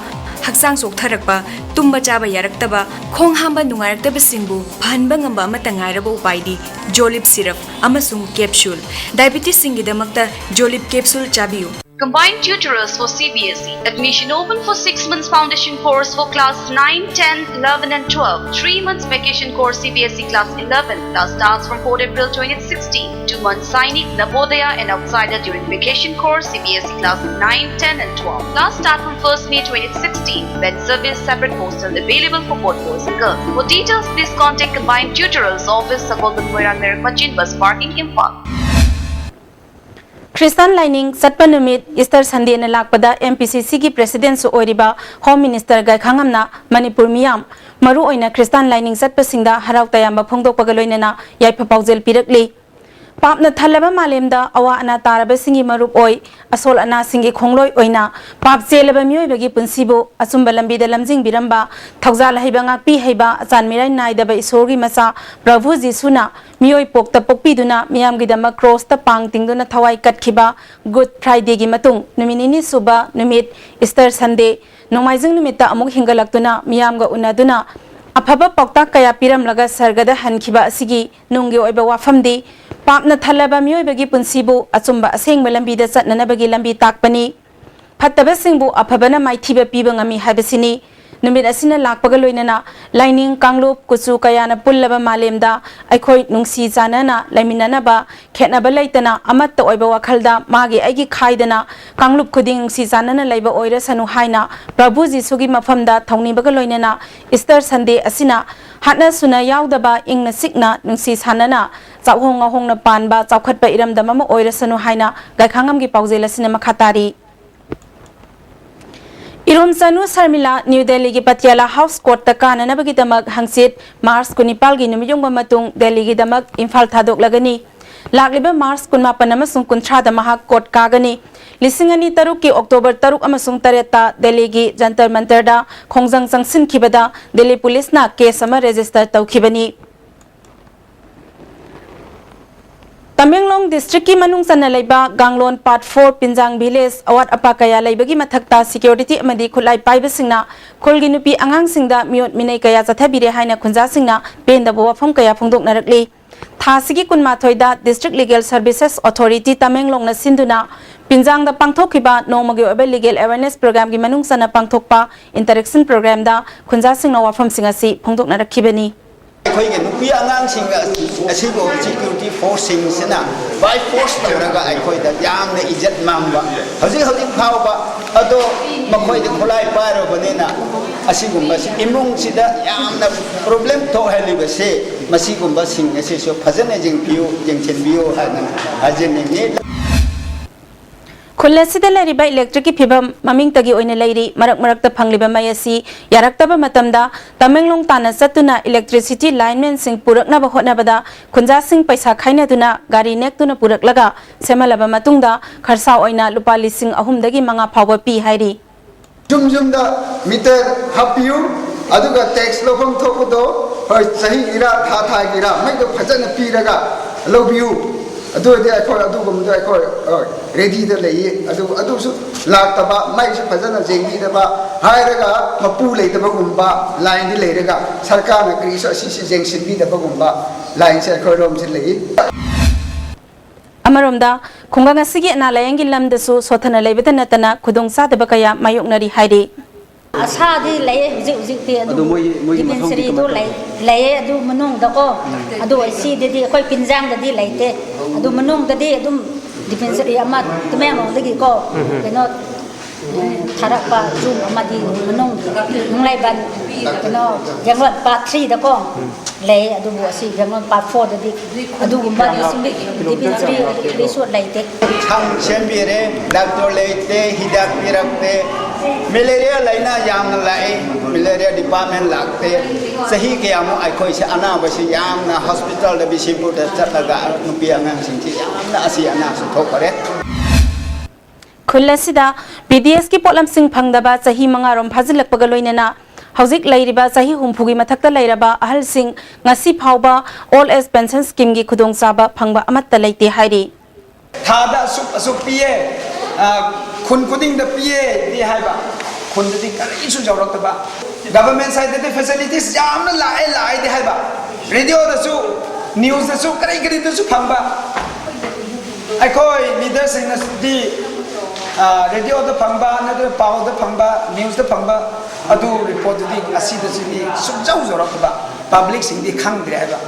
ꯍꯛꯆꯥꯡ ꯆꯣꯛꯊꯔꯛꯄ, ꯇꯨꯝꯕ ꯆꯥꯕ ꯌꯥꯔꯛꯇꯕ, ꯈꯣꯡ ꯍꯥꯝꯕ ꯅꯨꯡꯉꯥꯏꯔꯛꯇꯕꯁꯤꯡꯕꯨ ꯐꯍꯟꯕ ꯉꯝꯕ ꯑꯃꯠꯇ ꯉꯥꯏꯔꯕ ꯎꯄꯥꯏꯗꯤ ꯖꯣꯂꯤꯞ ꯁꯤꯔꯞ ꯑꯃꯁꯨꯡ ꯀꯦꯞꯁꯨꯜ꯫ ꯗꯥꯏꯕꯦꯇꯤꯁꯁꯤꯡꯒꯤꯗꯃꯛꯇ ꯖꯣꯂꯤꯞ ꯀꯦꯞꯁꯨꯜ ꯆꯥꯕꯤꯌꯨ꯫ Combined tutorials for C B S E. Admission open for six months foundation course for class nine, ten, eleven and twelve. Three months vacation course C B S E class eleven. Class starts from fourth April twenty sixteen. Two months Sainik, Navodaya and Outsider during vacation course C B S E class nine, ten and twelve. Class start from first May twenty sixteen. Bed service, separate hostel available for both boys and girls. For details, please contact Combined Tutorials Office, Sagolband Moirang Merak Machin Bus Parking, Imphal. Christian ꯂꯥꯏꯅꯤꯡ ꯆꯠꯄ ꯅꯨꯃꯤꯠ Easter ꯁꯟꯗꯦꯅ ꯂꯥꯛꯄꯗ M P ꯁꯤ ꯁꯤꯒꯤ ꯄ꯭ꯔꯦꯁꯤꯗꯦꯟꯁꯨ ꯑꯣꯏꯔꯤꯕ home minister ꯒꯥꯏꯈꯥꯉꯝꯅ Manipur ꯃꯤꯌꯥꯝ, ꯃꯔꯨꯑꯣꯏꯅ Christian ꯂꯥꯏꯅꯤꯡ ꯆꯠꯄꯁꯤꯡꯗ ꯍꯔꯥꯎ ꯇꯌꯥꯝꯕ ꯐꯣꯡꯗꯣꯛꯄꯒ ꯂꯣꯏꯅꯅ ꯌꯥꯏꯐ ꯄꯥꯎꯖꯦꯜ ꯄꯤꯔꯛꯂꯤ꯫ ꯄꯥꯞꯅ ꯊꯜꯂꯕ ꯃꯥꯂꯦꯝꯗ ꯑꯋꯥ ꯑꯅꯥ ꯇꯥꯔꯕꯁꯤꯡꯒꯤ ꯃꯔꯨꯞ ꯑꯣꯏ, ꯑꯁꯣꯜ ꯑꯅꯥꯁꯤꯡꯒꯤ ꯈꯣꯡꯂꯣꯏ ꯑꯣꯏꯅ ꯄꯥꯞ ꯆꯦꯜꯂꯕ ꯃꯤꯑꯣꯏꯕꯒꯤ ꯄꯨꯟꯁꯤꯕꯨ ꯑꯆꯨꯝꯕ ꯂꯝꯕꯤꯗ ꯂꯝꯖꯤꯡꯕꯤꯔꯝꯕ, ꯊꯧꯖꯥꯜ ꯍꯩꯕ, ꯉꯥꯛꯄꯤ ꯍꯩꯕ, ꯑꯆꯥꯟ ꯃꯤꯔꯥꯏ ꯅꯥꯏꯗꯕ ꯏꯁꯣꯔꯒꯤ ꯃꯆꯥ ꯄ꯭ꯔꯚꯨ ꯖꯤꯁꯨꯅ ꯃꯤꯑꯣꯏ ꯄꯣꯛꯇ ꯄꯣꯛꯄꯤꯗꯨꯅ ꯃꯤꯌꯥꯝꯒꯤꯗꯃꯛ ꯀ꯭ꯔꯣꯁꯇ ꯄꯥꯡ ꯇꯤꯡꯗꯨꯅ ꯊꯋꯥꯏ ꯀꯠꯈꯤꯕ ꯒꯨꯗ ꯐ꯭ꯔꯥꯏꯗꯦꯒꯤ ꯃꯇꯨꯡ ꯅꯨꯃꯤꯠ ꯅꯤꯅꯤ ꯁꯨꯕ ꯅꯨꯃꯤꯠ ꯏꯁꯇꯔ ꯁꯟꯗꯦ, ꯅꯣꯡꯃꯥꯏꯖꯤꯡ ꯅꯨꯃꯤꯠꯇ ꯑꯃꯨꯛ ꯍꯤꯡꯒꯠꯂꯛꯇꯨꯅ ꯃꯤꯌꯥꯝꯒ ꯎꯅꯗꯨꯅ ꯑꯐꯕ ꯄꯥꯎꯇꯥꯛ ꯀꯌꯥ ꯄꯤꯔꯝꯂꯒ ꯁꯔꯒꯗ ꯍꯟꯈꯤꯕ ꯑꯁꯤꯒꯤ ꯅꯨꯡꯒꯤ ꯑꯣꯏꯕ ꯋꯥꯐꯝꯗꯤ ꯄꯥꯞꯅ ꯊꯜꯂꯕ ꯃꯤꯑꯣꯏꯕꯒꯤ ꯄꯨꯟꯁꯤꯕꯨ ꯑꯆꯨꯝꯕ ꯑꯁꯦꯡꯕ ꯂꯝꯕꯤꯗ ꯆꯠꯅꯅꯕꯒꯤ ꯂꯝꯕꯤ ꯇꯥꯛꯄꯅꯤ꯫ ꯐꯠꯇꯕꯁꯤꯡꯕꯨ ꯑꯐꯕꯅ ꯃꯥꯏꯊꯤꯕ ꯄꯤꯕ ꯉꯝꯃꯤ ꯍꯥꯏꯕꯁꯤꯅꯤ꯫ ꯅꯨꯃꯤꯠ ꯑꯁꯤꯅ ꯂꯥꯛꯄꯒ ꯂꯣꯏꯅꯅ ꯂꯥꯏꯅꯤꯡ, ꯀꯥꯡꯂꯨꯞ, ꯀꯨꯆꯨ ꯀꯌꯥꯅ ꯄꯨꯜꯂꯕ ꯃꯥꯂꯦꯝꯗ ꯑꯩꯈꯣꯏ ꯅꯨꯡꯁꯤ ꯆꯥꯟꯅꯅ ꯂꯩꯃꯤꯟꯅꯅꯕ, ꯈꯦꯠꯅꯕ ꯂꯩꯇꯅ ꯑꯃꯠꯇ ꯑꯣꯏꯕ ꯋꯥꯈꯜꯗ ꯃꯥꯒꯤ ꯑꯩꯒꯤ ꯈꯥꯏꯗꯅ ꯀꯥꯡꯂꯨꯞ ꯈꯨꯗꯤꯡ ꯅꯨꯡꯁꯤ ꯆꯥꯟꯅꯅ ꯂꯩꯕ ꯑꯣꯏꯔꯁꯅꯨ ꯍꯥꯏꯅ ꯄ꯭ꯔꯚꯨ ꯖꯤꯁꯨꯒꯤ ꯃꯐꯝꯗ ꯊꯧꯅꯤꯕꯒ ꯂꯣꯏꯅꯅ ꯏꯁꯇꯔ ꯁꯟꯗꯦ ꯑꯁꯤꯅ ꯍꯥꯠꯅ ꯁꯨꯅ ꯌꯥꯎꯗꯕ, ꯏꯪꯅ ꯆꯤꯛꯅ ꯅꯨꯡꯁꯤ ꯁꯥꯟꯅꯅ ꯆꯥꯛꯍꯣꯡ ꯉꯥꯍꯣꯡꯅ ꯄꯥꯟꯕ ꯆꯥꯎꯈꯠꯄ ꯏꯔꯝꯗꯝ ꯑꯃ ꯑꯣꯏꯔꯁꯅꯨ ꯍꯥꯏꯅ ꯒꯥꯏꯈꯥꯉꯝꯒꯤ ꯄꯥꯎꯖꯦꯜ ꯑꯁꯤꯅ ꯃꯈꯥ ꯇꯥꯔꯤ꯫ ꯏꯔꯣꯝꯆꯅꯨ ꯁꯔꯃꯤꯂꯥ ꯅ꯭ꯌꯨ ꯗꯦꯜꯂꯤꯒꯤ ꯄꯇꯤꯌꯥꯂꯥ ꯍꯥꯎꯁ ꯀꯣꯔꯠꯇ ꯀꯥꯅꯅꯕꯒꯤꯗꯃꯛ ꯍꯪꯆꯤꯠ ꯃꯥꯔꯆ ꯀꯨꯟꯅꯤꯄꯥꯜꯒꯤ ꯅꯨꯃꯤꯠꯌꯨꯡꯕ ꯃꯇꯨꯡ ꯗꯦꯜꯂꯤꯒꯤꯗꯃꯛ ꯏꯝꯐꯥꯜ ꯊꯥꯗꯣꯛꯂꯒꯅꯤ꯫ ꯂꯥꯛꯂꯤꯕ ꯃꯥꯔꯆ ꯀꯨꯟꯃꯥꯄꯟ ꯑꯃꯁꯨꯡ ꯀꯨꯟꯊ꯭ꯔꯥꯗ ꯃꯍꯥꯛ ꯀꯣꯔꯠ ꯀꯥꯒꯅꯤ꯫ ꯂꯤꯁꯤꯡ ꯑꯅꯤ ꯇꯔꯨꯛꯀꯤ ꯑꯣꯛꯇꯣꯕꯔ ꯇꯔꯨꯛ ꯑꯃꯁꯨꯡ ꯇꯔꯦꯠꯇ ꯗꯦꯜꯂꯤꯒꯤ ꯖꯟꯇꯔ ꯃꯟꯇꯔꯗ ꯈꯣꯡꯖꯪ ꯆꯪꯁꯤꯟꯈꯤꯕꯗ ꯗꯦꯜꯂꯤ ꯄꯨꯂꯤꯁꯅ ꯀꯦꯁ ꯑꯃ ꯔꯦꯖꯤꯁꯇꯔ ꯇꯧꯈꯤꯕꯅꯤ꯫ ꯇꯃꯦꯡꯂꯣꯡ ꯗꯤꯁꯇ꯭ꯔꯤꯛꯀꯤ ꯃꯅꯨꯡ ꯆꯟꯅ ꯂꯩꯕ ꯒꯥꯡꯂꯣꯟ ꯄꯥꯔꯠ ꯐꯣꯔ ꯄꯤꯟꯖꯥꯡ ꯚꯤꯂꯦꯖ ꯑꯋꯥꯠ ꯑꯄꯥ ꯀꯌꯥ ꯂꯩꯕꯒꯤ ꯃꯊꯛꯇ ꯁꯦꯀ꯭ꯌꯨꯔꯤꯇꯤ ꯑꯃꯗꯤ ꯈꯨꯠꯂꯥꯏ ꯄꯥꯏꯕꯁꯤꯡꯅ ꯈꯨꯜꯒꯤ ꯅꯨꯄꯤ ꯑꯉꯥꯡꯁꯤꯡꯗ ꯃꯤꯑꯣꯠ ꯃꯤꯅꯩ ꯀꯌꯥ ꯆꯠꯊꯕꯤꯔꯦ ꯍꯥꯏꯅ ꯈꯨꯟꯖꯥꯁꯤꯡꯅ ꯄꯦꯟꯗꯕ ꯋꯥꯐꯝ ꯀꯌꯥ ꯐꯣꯡꯗꯣꯛꯅꯔꯛꯂꯤ꯫ ꯊꯥ ꯑꯁꯤꯒꯤ ꯀꯨꯟꯃꯥꯊꯣꯏꯗ ꯗꯤꯁꯇ꯭ꯔꯤꯛ ꯂꯤꯒꯦꯜ ꯁꯔꯚꯤꯁꯦꯁ ꯑꯣꯊꯣꯔꯤꯇꯤ ꯇꯃꯦꯡꯂꯣꯡꯅ ꯁꯤꯟꯗꯨꯅ ꯄꯤꯟꯖꯥꯡꯗ ꯄꯥꯡꯊꯣꯛꯈꯤꯕ ꯅꯣꯡꯃꯒꯤ ꯑꯣꯏꯕ ꯂꯤꯒꯦꯜ ꯑꯦꯋꯦꯔꯅꯦꯁ ꯄ꯭ꯔꯣꯒ꯭ꯔꯥꯝꯒꯤ ꯃꯅꯨꯡ ꯆꯟꯅ ꯄꯥꯡꯊꯣꯛꯄ ꯏꯟꯇꯔꯦꯛꯁꯟ ꯄ꯭ꯔꯣꯒ꯭ꯔꯥꯝꯗ ꯈꯨꯟꯖꯥꯁꯤꯡꯅ ꯋꯥꯐꯝꯁꯤꯡ ꯑꯁꯤ ꯐꯣꯡꯗꯣꯛꯅꯔꯛꯈꯤꯕꯅꯤ꯫ ꯑꯩꯈꯣꯏꯒꯤ ꯅꯨꯄꯤ ꯑꯉꯥꯡꯁꯤꯡ ꯑꯁꯤꯕꯨ ꯁꯦꯀ꯭ꯌꯨꯔꯤꯇꯤ ꯐꯣꯔꯁꯁꯤꯡꯁꯤꯅ ꯕꯥꯏ ꯐꯣꯔꯁ ꯇꯧꯔꯒ ꯑꯩꯈꯣꯏꯗ ꯌꯥꯝꯅ ꯏꯖꯠ ꯃꯥꯡꯕ, ꯍꯧꯖꯤꯛ ꯍꯧꯖꯤꯛ ꯐꯥꯎꯕ ꯑꯗꯣ ꯃꯈꯣꯏꯗ ꯈꯨꯠꯂꯥꯏ ꯄꯥꯏꯔꯕꯅꯤꯅ ꯑꯁꯤꯒꯨꯝꯕꯁꯤ ꯏꯃꯨꯡꯁꯤꯗ ꯌꯥꯝꯅ ꯄ꯭ꯔꯣꯕ꯭ꯂꯦꯝ ꯊꯣꯛꯍꯜꯂꯤꯕꯁꯦ, ꯃꯁꯤꯒꯨꯝꯕꯁꯤꯡ ꯑꯁꯤꯁꯨ ꯐꯖꯅ ꯌꯦꯡꯕꯤꯌꯨ, ꯌꯦꯡꯁꯤꯟꯕꯤꯌꯨ ꯍꯥꯏꯅ ꯍꯥꯏꯖꯅꯤꯡꯉꯤ꯫ ꯈꯨꯜ ꯑꯁꯤꯗ ꯂꯩꯔꯤꯕ ꯏꯂꯦꯛꯇ꯭ꯔꯤꯛꯀꯤ ꯐꯤꯕꯝ ꯃꯃꯤꯡꯇꯒꯤ ꯑꯣꯏꯅ ꯂꯩꯔꯤ꯫ ꯃꯔꯛ ꯃꯔꯛꯇ ꯐꯪꯂꯤꯕ ꯃꯩ ꯑꯁꯤ ꯌꯥꯔꯛꯇꯕ ꯃꯇꯝꯗ ꯇꯃꯦꯡꯂꯣꯡ ꯇꯥꯟꯅ ꯆꯠꯇꯨꯅ ꯏꯂꯦꯛꯇ꯭ꯔꯤꯁꯤꯇꯤ ꯂꯥꯏꯟꯃꯦꯟꯁꯤꯡ ꯄꯨꯔꯛꯅꯕ ꯍꯣꯠꯅꯕꯗ ꯈꯨꯟꯖꯥꯁꯤꯡ ꯄꯩꯁꯥ ꯈꯥꯏꯅꯗꯨꯅ ꯒꯥꯔꯤ ꯅꯦꯛꯇꯨꯅ ꯄꯨꯔꯛꯂꯒ ꯁꯦꯝꯍꯜꯂꯕ ꯃꯇꯨꯡꯗ ꯈꯔꯁꯥ ꯑꯣꯏꯅ ꯂꯨꯄꯥ ꯂꯤꯁꯤꯡ ꯑꯍꯨꯝꯗꯒꯤ ꯃꯉꯥ ꯐꯥꯎꯕ ꯄꯤ ꯍꯥꯏꯔꯤ꯫ ꯌꯨꯝ ꯌꯨꯝꯗ ꯃꯤꯇꯔ ꯍꯥꯞꯄꯤꯌꯨ, ꯑꯗꯨꯒ ꯇꯦꯛꯁ ꯂꯧꯐꯝ ꯊꯣꯛꯄꯗꯣ, ꯍꯣꯏ, ꯆꯍꯤꯒꯤꯔꯥ ꯊꯥ ꯊꯥꯒꯤꯔꯥ ꯃꯩꯗꯣ ꯐꯖꯅ ꯄꯤꯔꯒ ꯂꯧꯕꯤꯌꯨ꯫ ꯑꯗꯨ ꯑꯣꯏꯔꯗꯤ ꯑꯩꯈꯣꯏ ꯑꯗꯨꯒꯨꯝꯕꯗꯣ ꯑꯩꯈꯣꯏ, ꯍꯣꯏ, ꯔꯦꯗꯤꯗ ꯂꯩꯌꯦ꯫ ꯑꯗꯨ, ꯑꯗꯨꯁꯨ ꯂꯥꯛꯇꯕ, ꯃꯩꯁꯨ ꯐꯖꯅ ꯌꯦꯡꯕꯤꯗꯕ, ꯍꯥꯏꯔꯒ ꯃꯄꯨ ꯂꯩꯇꯕꯒꯨꯝꯕ, ꯂꯥꯏꯟꯗꯤ ꯂꯩꯔꯒ ꯁꯔꯀꯥꯔꯅ ꯀꯔꯤꯁꯨ ꯑꯁꯤꯁꯤ ꯌꯦꯡꯁꯤꯟꯕꯤꯗꯕꯒꯨꯝꯕ ꯂꯥꯏꯟꯁꯦ ꯑꯩꯈꯣꯏꯔꯣꯝꯁꯤ ꯂꯩꯌꯦ꯫ ꯑꯃꯔꯣꯝꯗ, ꯈꯨꯡꯒꯪ ꯑꯁꯤꯒꯤ ꯑꯅꯥ ꯂꯥꯌꯦꯡꯒꯤ ꯂꯝꯗꯁꯨ ꯁꯣꯠꯊꯅ ꯂꯩꯕꯇ ꯅꯠꯇꯅ ꯈꯨꯗꯣꯡꯆꯥꯗꯕ ꯀꯌꯥ ꯃꯥꯌꯣꯛꯅꯔꯤ ꯍꯥꯏꯔꯤ꯫ ꯑꯁꯥꯗꯤ ꯂꯩꯌꯦ ꯍꯧꯖꯤꯛ ꯍꯧꯖꯤꯛꯇꯤ꯫ ꯑꯗꯨ ꯑꯗꯨ ꯃꯣꯏꯒꯤ- ꯃꯣꯏꯒꯤ ꯃꯊꯧꯗꯤ ꯗꯤꯄꯦꯟꯁꯔꯤꯗꯣ ꯀꯃꯥꯏꯅ ꯂꯩ- ꯂꯩꯌꯦ ꯑꯗꯨ ꯃꯅꯨꯡꯗꯀꯣ꯫ ꯑꯗꯨ ꯑꯁꯤꯗꯗꯤ ꯑꯩꯈꯣꯏ ꯄꯤꯟꯖꯥꯡꯗꯗꯤ ꯂꯩꯇꯦ꯫ ꯑꯗꯨ ꯃꯅꯨꯡꯗꯗꯤ ꯑꯗꯨꯝ ꯗꯤꯄꯦꯟꯁꯔꯤ ꯑꯃ ꯇꯃꯦꯡꯂꯣꯡꯗꯒꯤꯀꯣ, ꯀꯩꯅꯣ, ꯊꯥꯔꯛꯄ ꯌꯨꯝ ꯑꯃꯗꯤ ꯃꯅꯨꯡ ꯅꯨꯡꯂꯩꯕꯟ, ꯀꯩꯅꯣ, ꯌꯥꯡꯂꯣꯟ ꯄꯥꯠ ꯊ꯭ꯔꯤꯗꯀꯣ ꯂꯩ꯫ ꯑꯗꯨꯕꯨ ꯑꯁꯤ ꯌꯥꯡꯂꯣꯟ ꯄꯥꯠ ꯐꯣꯔꯗꯗꯤ ꯑꯗꯨꯒꯨꯝꯕ ꯗꯤꯄꯦꯟꯁꯔꯤ ꯔꯤꯁꯣꯔꯠ ꯂꯩꯇꯦ꯫ ꯁꯪ ꯁꯦꯝꯕꯤꯔꯦ, ꯗꯥꯛꯇꯔ ꯂꯩꯇꯦ, ꯍꯤꯗꯥꯛ ꯄꯤꯔꯛꯇꯦ꯫ ꯃꯦꯂꯦꯔꯤꯌꯥ ꯂꯥꯏꯅꯥ ꯌꯥꯝꯅ ꯂꯥꯛꯏ꯫ ꯃꯦꯂꯦꯔꯤꯌꯥ ꯗꯤꯄꯥꯔꯠꯃꯦꯟ ꯂꯥꯛꯇꯦ꯫ ꯆꯍꯤ ꯀꯌꯥꯃꯨꯛ ꯑꯩꯈꯣꯏꯁꯦ ꯑꯅꯥꯕꯁꯤ ꯌꯥꯝꯅ ꯍꯣꯁꯄꯤꯇꯥꯜꯗ ꯕꯤꯁꯦꯝꯄꯨꯔꯗ ꯆꯠꯂꯒ ꯅꯨꯄꯤ ꯑꯉꯥꯡꯁꯤꯡꯁꯤ ꯌꯥꯝꯅ ꯑꯁꯤ ꯑꯅꯥꯁꯨ ꯊꯣꯛꯈꯔꯦ꯫ ꯈꯨꯜ ꯑꯁꯤꯗ ꯄꯤ ꯗꯤ ꯑꯦꯁꯀꯤ ꯄꯣꯠꯂꯝꯁꯤꯡ ꯐꯪꯗꯕ ꯆꯍꯤ ꯃꯉꯥꯔꯣꯝ ꯐꯥꯖꯤꯜꯂꯛꯄꯒ ꯂꯣꯏꯅꯅ ꯍꯧꯖꯤꯛ ꯂꯩꯔꯤꯕ ꯆꯍꯤ ꯍꯨꯝꯐꯨꯒꯤ ꯃꯊꯛꯇ ꯂꯩꯔꯕ ꯑꯍꯜꯁꯤꯡ ꯉꯁꯤ ꯐꯥꯎꯕ ꯑꯣꯜ ꯑꯦꯖ ꯄꯦꯟꯁꯟ ꯁ꯭ꯀꯤꯝꯒꯤ ꯈꯨꯗꯣꯡꯆꯥꯕ ꯐꯪꯕ ꯑꯃꯠꯇ ꯂꯩꯇꯦ ꯍꯥꯏꯔꯤ꯫ ꯊꯥꯗ ꯑꯁꯨꯛ ꯑꯁꯨꯛ ꯄꯤꯌꯦ, ꯑ, ꯈꯨꯟ ꯈꯨꯗꯤꯡꯗ ꯄꯤꯌꯦꯗꯤ ꯍꯥꯏꯕ, ꯈꯨꯟꯗꯗꯤ ꯀꯔꯤꯁꯨ ꯌꯧꯔꯛꯇꯕ꯫ ꯒꯚꯔꯟꯃꯦꯟ ꯁꯥꯏꯠꯇꯗꯤ ꯐꯦꯁꯤꯂꯤꯇꯤꯁ ꯌꯥꯝꯅ ꯂꯥꯛꯑꯦ, ꯂꯥꯛꯑꯦꯗꯤ ꯍꯥꯏꯕ, ꯔꯦꯗꯤꯑꯣꯗꯁꯨ, ꯅ꯭ꯌꯨꯁꯇꯁꯨ, ꯀꯔꯤ ꯀꯔꯤꯗꯁꯨ ꯐꯪꯕ꯫ ꯑꯩꯈꯣꯏ ꯂꯤꯗꯔꯁꯤꯡꯅꯗꯤ, ꯑ, ꯔꯦꯗꯤꯑꯣꯗ ꯐꯪꯕ ꯅꯠꯇ꯭ꯔꯒ ꯄꯥꯎꯗ ꯐꯪꯕ, ꯅ꯭ꯌꯨꯁꯇ ꯐꯪꯕ ꯑꯗꯨ ꯔꯤꯄꯣꯔꯠꯇꯨꯗꯤ ꯑꯁꯤꯗꯁꯨꯗꯤ ꯁꯨꯡꯌꯧ ꯌꯧꯔꯛꯇꯕ, ꯄꯕ꯭ꯂꯤꯛꯁꯤꯡꯗꯤ ꯈꯪꯗ꯭ꯔꯦ ꯍꯥꯏꯕ꯫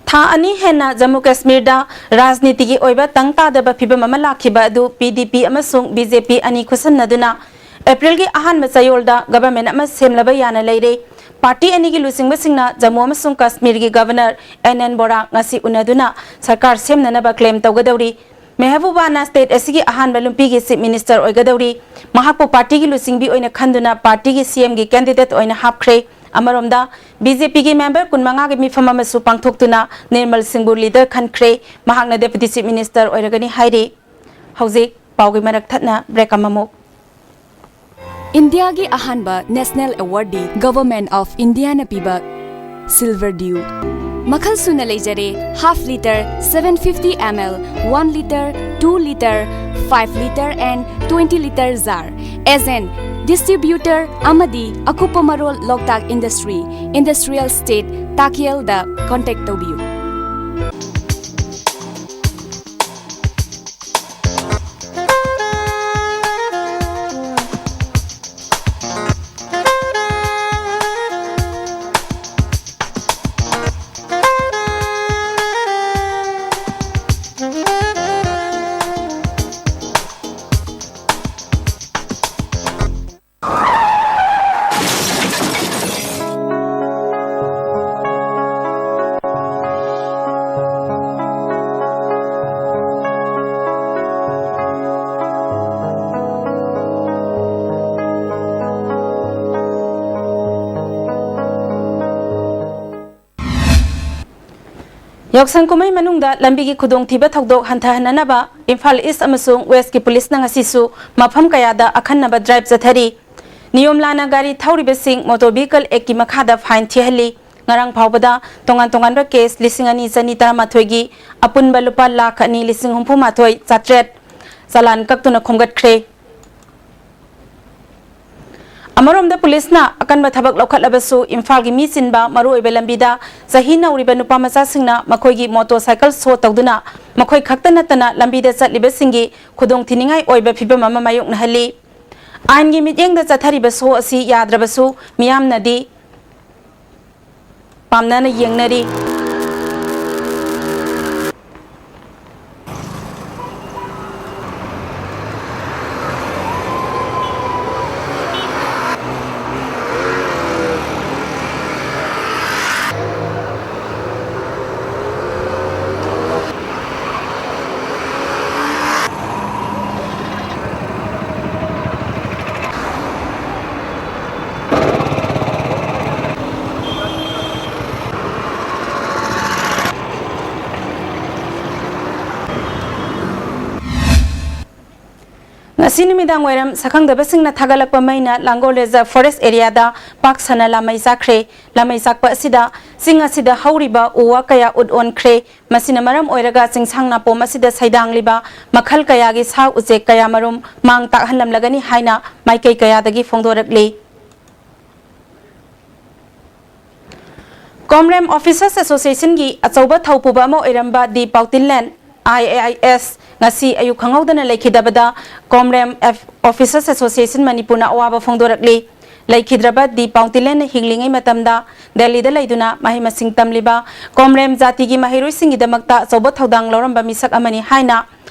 ꯊꯥ ꯑꯅꯤ ꯍꯦꯟꯅ ꯖꯝꯃꯨ ꯀꯥꯁꯃꯤꯔꯗ ꯔꯥꯖꯅꯤꯇꯤꯒꯤ ꯑꯣꯏꯕ ꯇꯪ ꯇꯥꯗꯕ ꯐꯤꯕꯝ ꯑꯃ ꯂꯥꯛꯈꯤꯕ ꯑꯗꯨ ꯄꯤ ꯗꯤ ꯄꯤ ꯑꯃꯁꯨꯡ ꯕꯤ ꯖꯦ ꯄꯤ ꯑꯅꯤ ꯈꯨꯠꯁꯝꯅꯗꯨꯅ ꯑꯦꯄ꯭ꯔꯤꯜꯒꯤ ꯑꯍꯥꯟꯕ ꯆꯌꯣꯜꯗ ꯒꯚꯔꯟꯃꯦꯟꯠ ꯑꯃ ꯁꯦꯝꯂꯕ ꯌꯥꯅ ꯂꯩꯔꯦ꯫ ꯄꯥꯔꯇꯤ ꯑꯅꯤꯒꯤ ꯂꯨꯆꯤꯡꯕꯁꯤꯡꯅ ꯖꯝꯃꯨ ꯑꯃꯁꯨꯡ ꯀꯥꯁꯃꯤꯔꯒꯤ ꯒꯚꯔꯅꯔ ꯑꯦꯟ ꯑꯦꯟ ꯕꯣꯔꯥ ꯉꯁꯤ ꯎꯅꯗꯨꯅ ꯁꯔꯀꯥꯔ ꯁꯦꯝꯅꯅꯕ ꯀ꯭ꯂꯦꯝ ꯇꯧꯒꯗꯧꯔꯤ꯫ ꯃꯦꯍꯕꯨꯕꯥꯅ ꯁ꯭ꯇꯦꯠ ꯑꯁꯤꯒꯤ ꯑꯍꯥꯟꯕ ꯅꯨꯄꯤꯒꯤ ꯆꯤꯐ ꯃꯤꯅꯤꯁꯇꯔ ꯑꯣꯏꯒꯗꯧꯔꯤ꯫ ꯃꯍꯥꯛꯄꯨ ꯄꯥꯔꯇꯤꯒꯤ ꯂꯨꯆꯤꯡꯕꯤ ꯑꯣꯏꯅ ꯈꯟꯗꯨꯅ ꯄꯥꯔꯇꯤꯒꯤ ꯁꯤ ꯑꯦꯝꯒꯤ ꯀꯦꯟꯗꯤꯗꯦꯠ ꯑꯣꯏꯅ ꯍꯥꯞꯈ꯭ꯔꯦ꯫ ꯑꯃꯔꯣꯝꯗ, ꯕꯤ ꯖꯦ ꯄꯤꯒꯤ ꯃꯦꯝꯕꯔ ꯀꯨꯟꯃꯉꯥꯒꯤ ꯃꯤꯐꯝ ꯑꯃꯁꯨ ꯄꯥꯡꯊꯣꯛꯇꯨꯅ ꯅꯤꯔꯃꯜ ꯁꯤꯡꯕꯨ ꯂꯤꯗꯔ ꯈꯟꯈ꯭ꯔꯦ꯫ ꯃꯍꯥꯛꯅ ꯗꯦꯄꯨꯇꯤ ꯆꯤꯐ ꯃꯤꯅꯤꯁꯇꯔ ꯑꯣꯏꯔꯒꯅꯤ ꯍꯥꯏꯔꯤ꯫ ꯍꯧꯖꯤꯛ ꯄꯥꯎꯒꯤ ꯃꯔꯛ ꯊꯠꯅ ꯕ꯭ꯔꯦꯛ ꯑꯃꯃꯨꯛ꯫ ꯏꯟꯗꯤꯌꯥꯒꯤ ꯑꯍꯥꯟꯕ ꯅꯦꯁꯅꯦꯜ ꯑꯦꯋꯥꯔꯗꯇꯤ ꯒꯚꯔꯟꯃꯦꯟꯠ ꯑꯣꯐ ꯏꯟꯗꯤꯌꯥꯅ ꯄꯤꯕ ꯁꯤꯜꯚꯔ ꯗ꯭ꯌꯨ ꯃꯈꯜ ꯁꯨꯅ ꯂꯩꯖꯔꯦ, half litre, seven fifty ml, one litre, two litre, five litre and twenty litre jar꯫ Agent, distributor ꯑꯃꯗꯤ ꯑꯀꯨꯞꯄ ꯃꯔꯣꯜ ꯂꯣꯛꯇꯥꯛ ꯏꯟꯗꯁꯇ꯭ꯔꯤ, ꯏꯟꯗꯁꯇ꯭ꯔꯤꯌꯦꯜ ꯁ꯭ꯇꯦꯠ, ꯇꯥꯀꯦꯜꯗ ꯀꯣꯟꯇꯦꯛ ꯇꯧꯕꯤꯌꯨ꯫ ꯌꯥꯎꯁꯪ ꯀꯨꯝꯍꯩ ꯃꯅꯨꯡꯗ ꯂꯝꯕꯤꯒꯤ ꯈꯨꯗꯣꯡꯊꯤꯕ ꯊꯧꯗꯣꯛ ꯍꯟꯊꯍꯟꯅꯅꯕ ꯏꯝꯐꯥꯜ ꯏꯁ ꯑꯃꯁꯨꯡ ꯋꯦꯁꯀꯤ ꯄꯨꯂꯤꯁꯅ ꯉꯁꯤꯁꯨ ꯃꯐꯝ ꯀꯌꯥꯗ ꯑꯈꯟꯅꯕ ꯗ꯭ꯔꯥꯏꯚ ꯆꯠꯊꯔꯤ꯫ ꯅꯤꯌꯣꯝ ꯂꯥꯟꯅ ꯒꯥꯔꯤ ꯊꯧꯔꯤꯕꯁꯤꯡ ꯃꯣꯇꯣꯔ ꯚꯤꯍꯤꯀꯜ ꯑꯦꯛꯀꯤ ꯃꯈꯥꯗ ꯐꯥꯏꯟ ꯊꯤꯍꯜꯂꯤ꯫ ꯉꯔꯥꯡ ꯐꯥꯎꯕꯗ ꯇꯣꯉꯥꯟ ꯇꯣꯉꯥꯟꯕ ꯀꯦꯁ ꯂꯤꯁꯤꯡ ꯑꯅꯤ ꯆꯅꯤ ꯇꯔꯥꯃꯥꯊꯣꯏꯒꯤ ꯑꯄꯨꯟꯕ ꯂꯨꯄꯥ ꯂꯥꯈ ꯑꯅꯤ ꯂꯤꯁꯤꯡ ꯍꯨꯝꯐꯨ ꯃꯥꯊꯣꯏ ꯆꯥꯇ꯭ꯔꯦꯠ ꯆꯂꯥꯟ ꯀꯛꯇꯨꯅ ꯈꯣꯝꯒꯠꯈ꯭ꯔꯦ꯫ ꯑꯃꯔꯣꯝꯗ ꯄꯨꯂꯤꯁꯅ ꯑꯀꯟꯕ ꯊꯕꯛ ꯂꯧꯈꯠꯂꯕꯁꯨ ꯏꯝꯐꯥꯜꯒꯤ ꯃꯤ ꯆꯤꯟꯕ ꯃꯔꯨꯑꯣꯏꯕ ꯂꯝꯕꯤꯗ ꯆꯍꯤ ꯅꯧꯔꯤꯕ ꯅꯨꯄꯥ ꯃꯆꯥꯁꯤꯡꯅ ꯃꯈꯣꯏꯒꯤ ꯃꯣꯇꯣꯔ ꯁꯥꯏꯀꯜ ꯁꯣ ꯇꯧꯗꯨꯅ ꯃꯈꯣꯏ ꯈꯛꯇ ꯅꯠꯇꯅ ꯂꯝꯕꯤꯗ ꯆꯠꯂꯤꯕꯁꯤꯡꯒꯤ ꯈꯨꯗꯣꯡꯊꯤꯅꯤꯡꯉꯥꯏ ꯑꯣꯏꯕ ꯐꯤꯚꯝ ꯑꯃ ꯃꯥꯌꯣꯛꯅꯍꯜꯂꯤ꯫ ꯑꯥꯏꯟꯒꯤ ꯃꯤꯠꯌꯦꯡꯗ ꯆꯠꯊꯔꯤꯕ ꯁꯣ ꯑꯁꯤ ꯌꯥꯗ꯭ꯔꯕꯁꯨ ꯃꯤꯌꯥꯝꯅꯗꯤ ꯄꯥꯝꯅꯅ ꯌꯦꯡꯅꯔꯤ꯫ ꯉꯁꯤ ꯅꯨꯃꯤꯗꯥꯡ ꯋꯥꯏꯔꯝ ꯁꯛꯈꯪꯗꯕꯁꯤꯡꯅ ꯊꯥꯒꯠꯂꯛꯄ ꯃꯩꯅ ꯂꯥꯡꯒꯣꯜ ꯔꯤꯖꯔꯚ ꯐꯣꯔꯦꯁ ꯑꯦꯔꯤꯌꯥꯗ ꯄꯥꯛ ꯁꯟꯅ ꯂꯥꯃꯩ ꯆꯥꯛꯈ꯭ꯔꯦ꯫ ꯂꯥꯃꯩ ꯆꯥꯛꯄ ꯑꯁꯤꯗ ꯆꯤꯡ ꯑꯁꯤꯗ ꯍꯧꯔꯤꯕ ꯎ ꯋꯥ ꯀꯌꯥ ꯎꯠ ꯑꯣꯟꯈ꯭ꯔꯦ꯫ ꯃꯁꯤꯅ ꯃꯔꯝ ꯑꯣꯏꯔꯒ ꯆꯤꯡꯁꯥꯡ ꯅꯥꯄꯣꯝ ꯑꯁꯤꯗ ꯁꯩꯗꯥꯡꯂꯤꯕ ꯃꯈꯜ ꯀꯌꯥꯒꯤ ꯁꯥ ꯎꯆꯦꯛ ꯀꯌꯥ ꯃꯔꯨꯝ ꯃꯥꯡ ꯇꯥꯛꯍꯜꯂꯝꯂꯒꯅꯤ ꯍꯥꯏꯅ ꯃꯥꯏꯀꯩ ꯀꯌꯥꯗꯒꯤ ꯐꯣꯡꯗꯣꯔꯛꯂꯤ꯫ ꯀꯣꯝꯔꯦꯝ ꯑꯣꯐꯤꯁꯔꯁ ꯑꯦꯁꯣꯁꯤꯌꯦꯁꯟꯒꯤ ꯑꯆꯧꯕ ꯊꯧꯄꯨꯕ ꯑꯃ ꯑꯣꯏꯔꯝꯕ ꯗꯤ ꯄꯥꯎꯇꯤꯟꯂꯦꯟ, ꯑꯥꯏ ꯑꯦ ꯑꯥꯏ ꯑꯦꯁ, ꯉꯁꯤ ꯑꯌꯨꯛ ꯈꯪꯍꯧꯗꯅ ꯂꯩꯈꯤꯗꯕꯗ ꯀꯣꯝꯔꯦꯝ ꯑꯦꯐ-, ꯑꯣꯐꯤꯁꯔꯁ ꯑꯦꯁꯣꯁꯤꯌꯦꯁꯟ ꯃꯅꯤꯄꯨꯔꯅ ꯑꯋꯥꯕ ꯐꯣꯡꯗꯣꯔꯛꯂꯤ꯫ ꯂꯩꯈꯤꯗ꯭ꯔꯕ ꯗꯤ ꯄꯥꯎꯇꯤꯟꯂꯦꯟꯅ ꯍꯤꯡꯂꯤꯉꯩ ꯃꯇꯝꯗ ꯗꯦꯜꯂꯤꯗ ꯂꯩꯗꯨꯅ ꯃꯍꯩ ꯃꯁꯤꯡ ꯇꯝꯂꯤꯕ ꯀꯣꯝꯔꯦꯝ ꯖꯥꯇꯤꯒꯤ ꯃꯍꯩꯔꯣꯏꯁꯤꯡꯒꯤꯗꯃꯛꯇ ꯑꯆꯧꯕ ꯊꯧꯗꯥꯡ ꯂꯧꯔꯝꯕ ꯃꯤꯁꯛ ꯑꯃꯅꯤ ꯍꯥꯏꯅ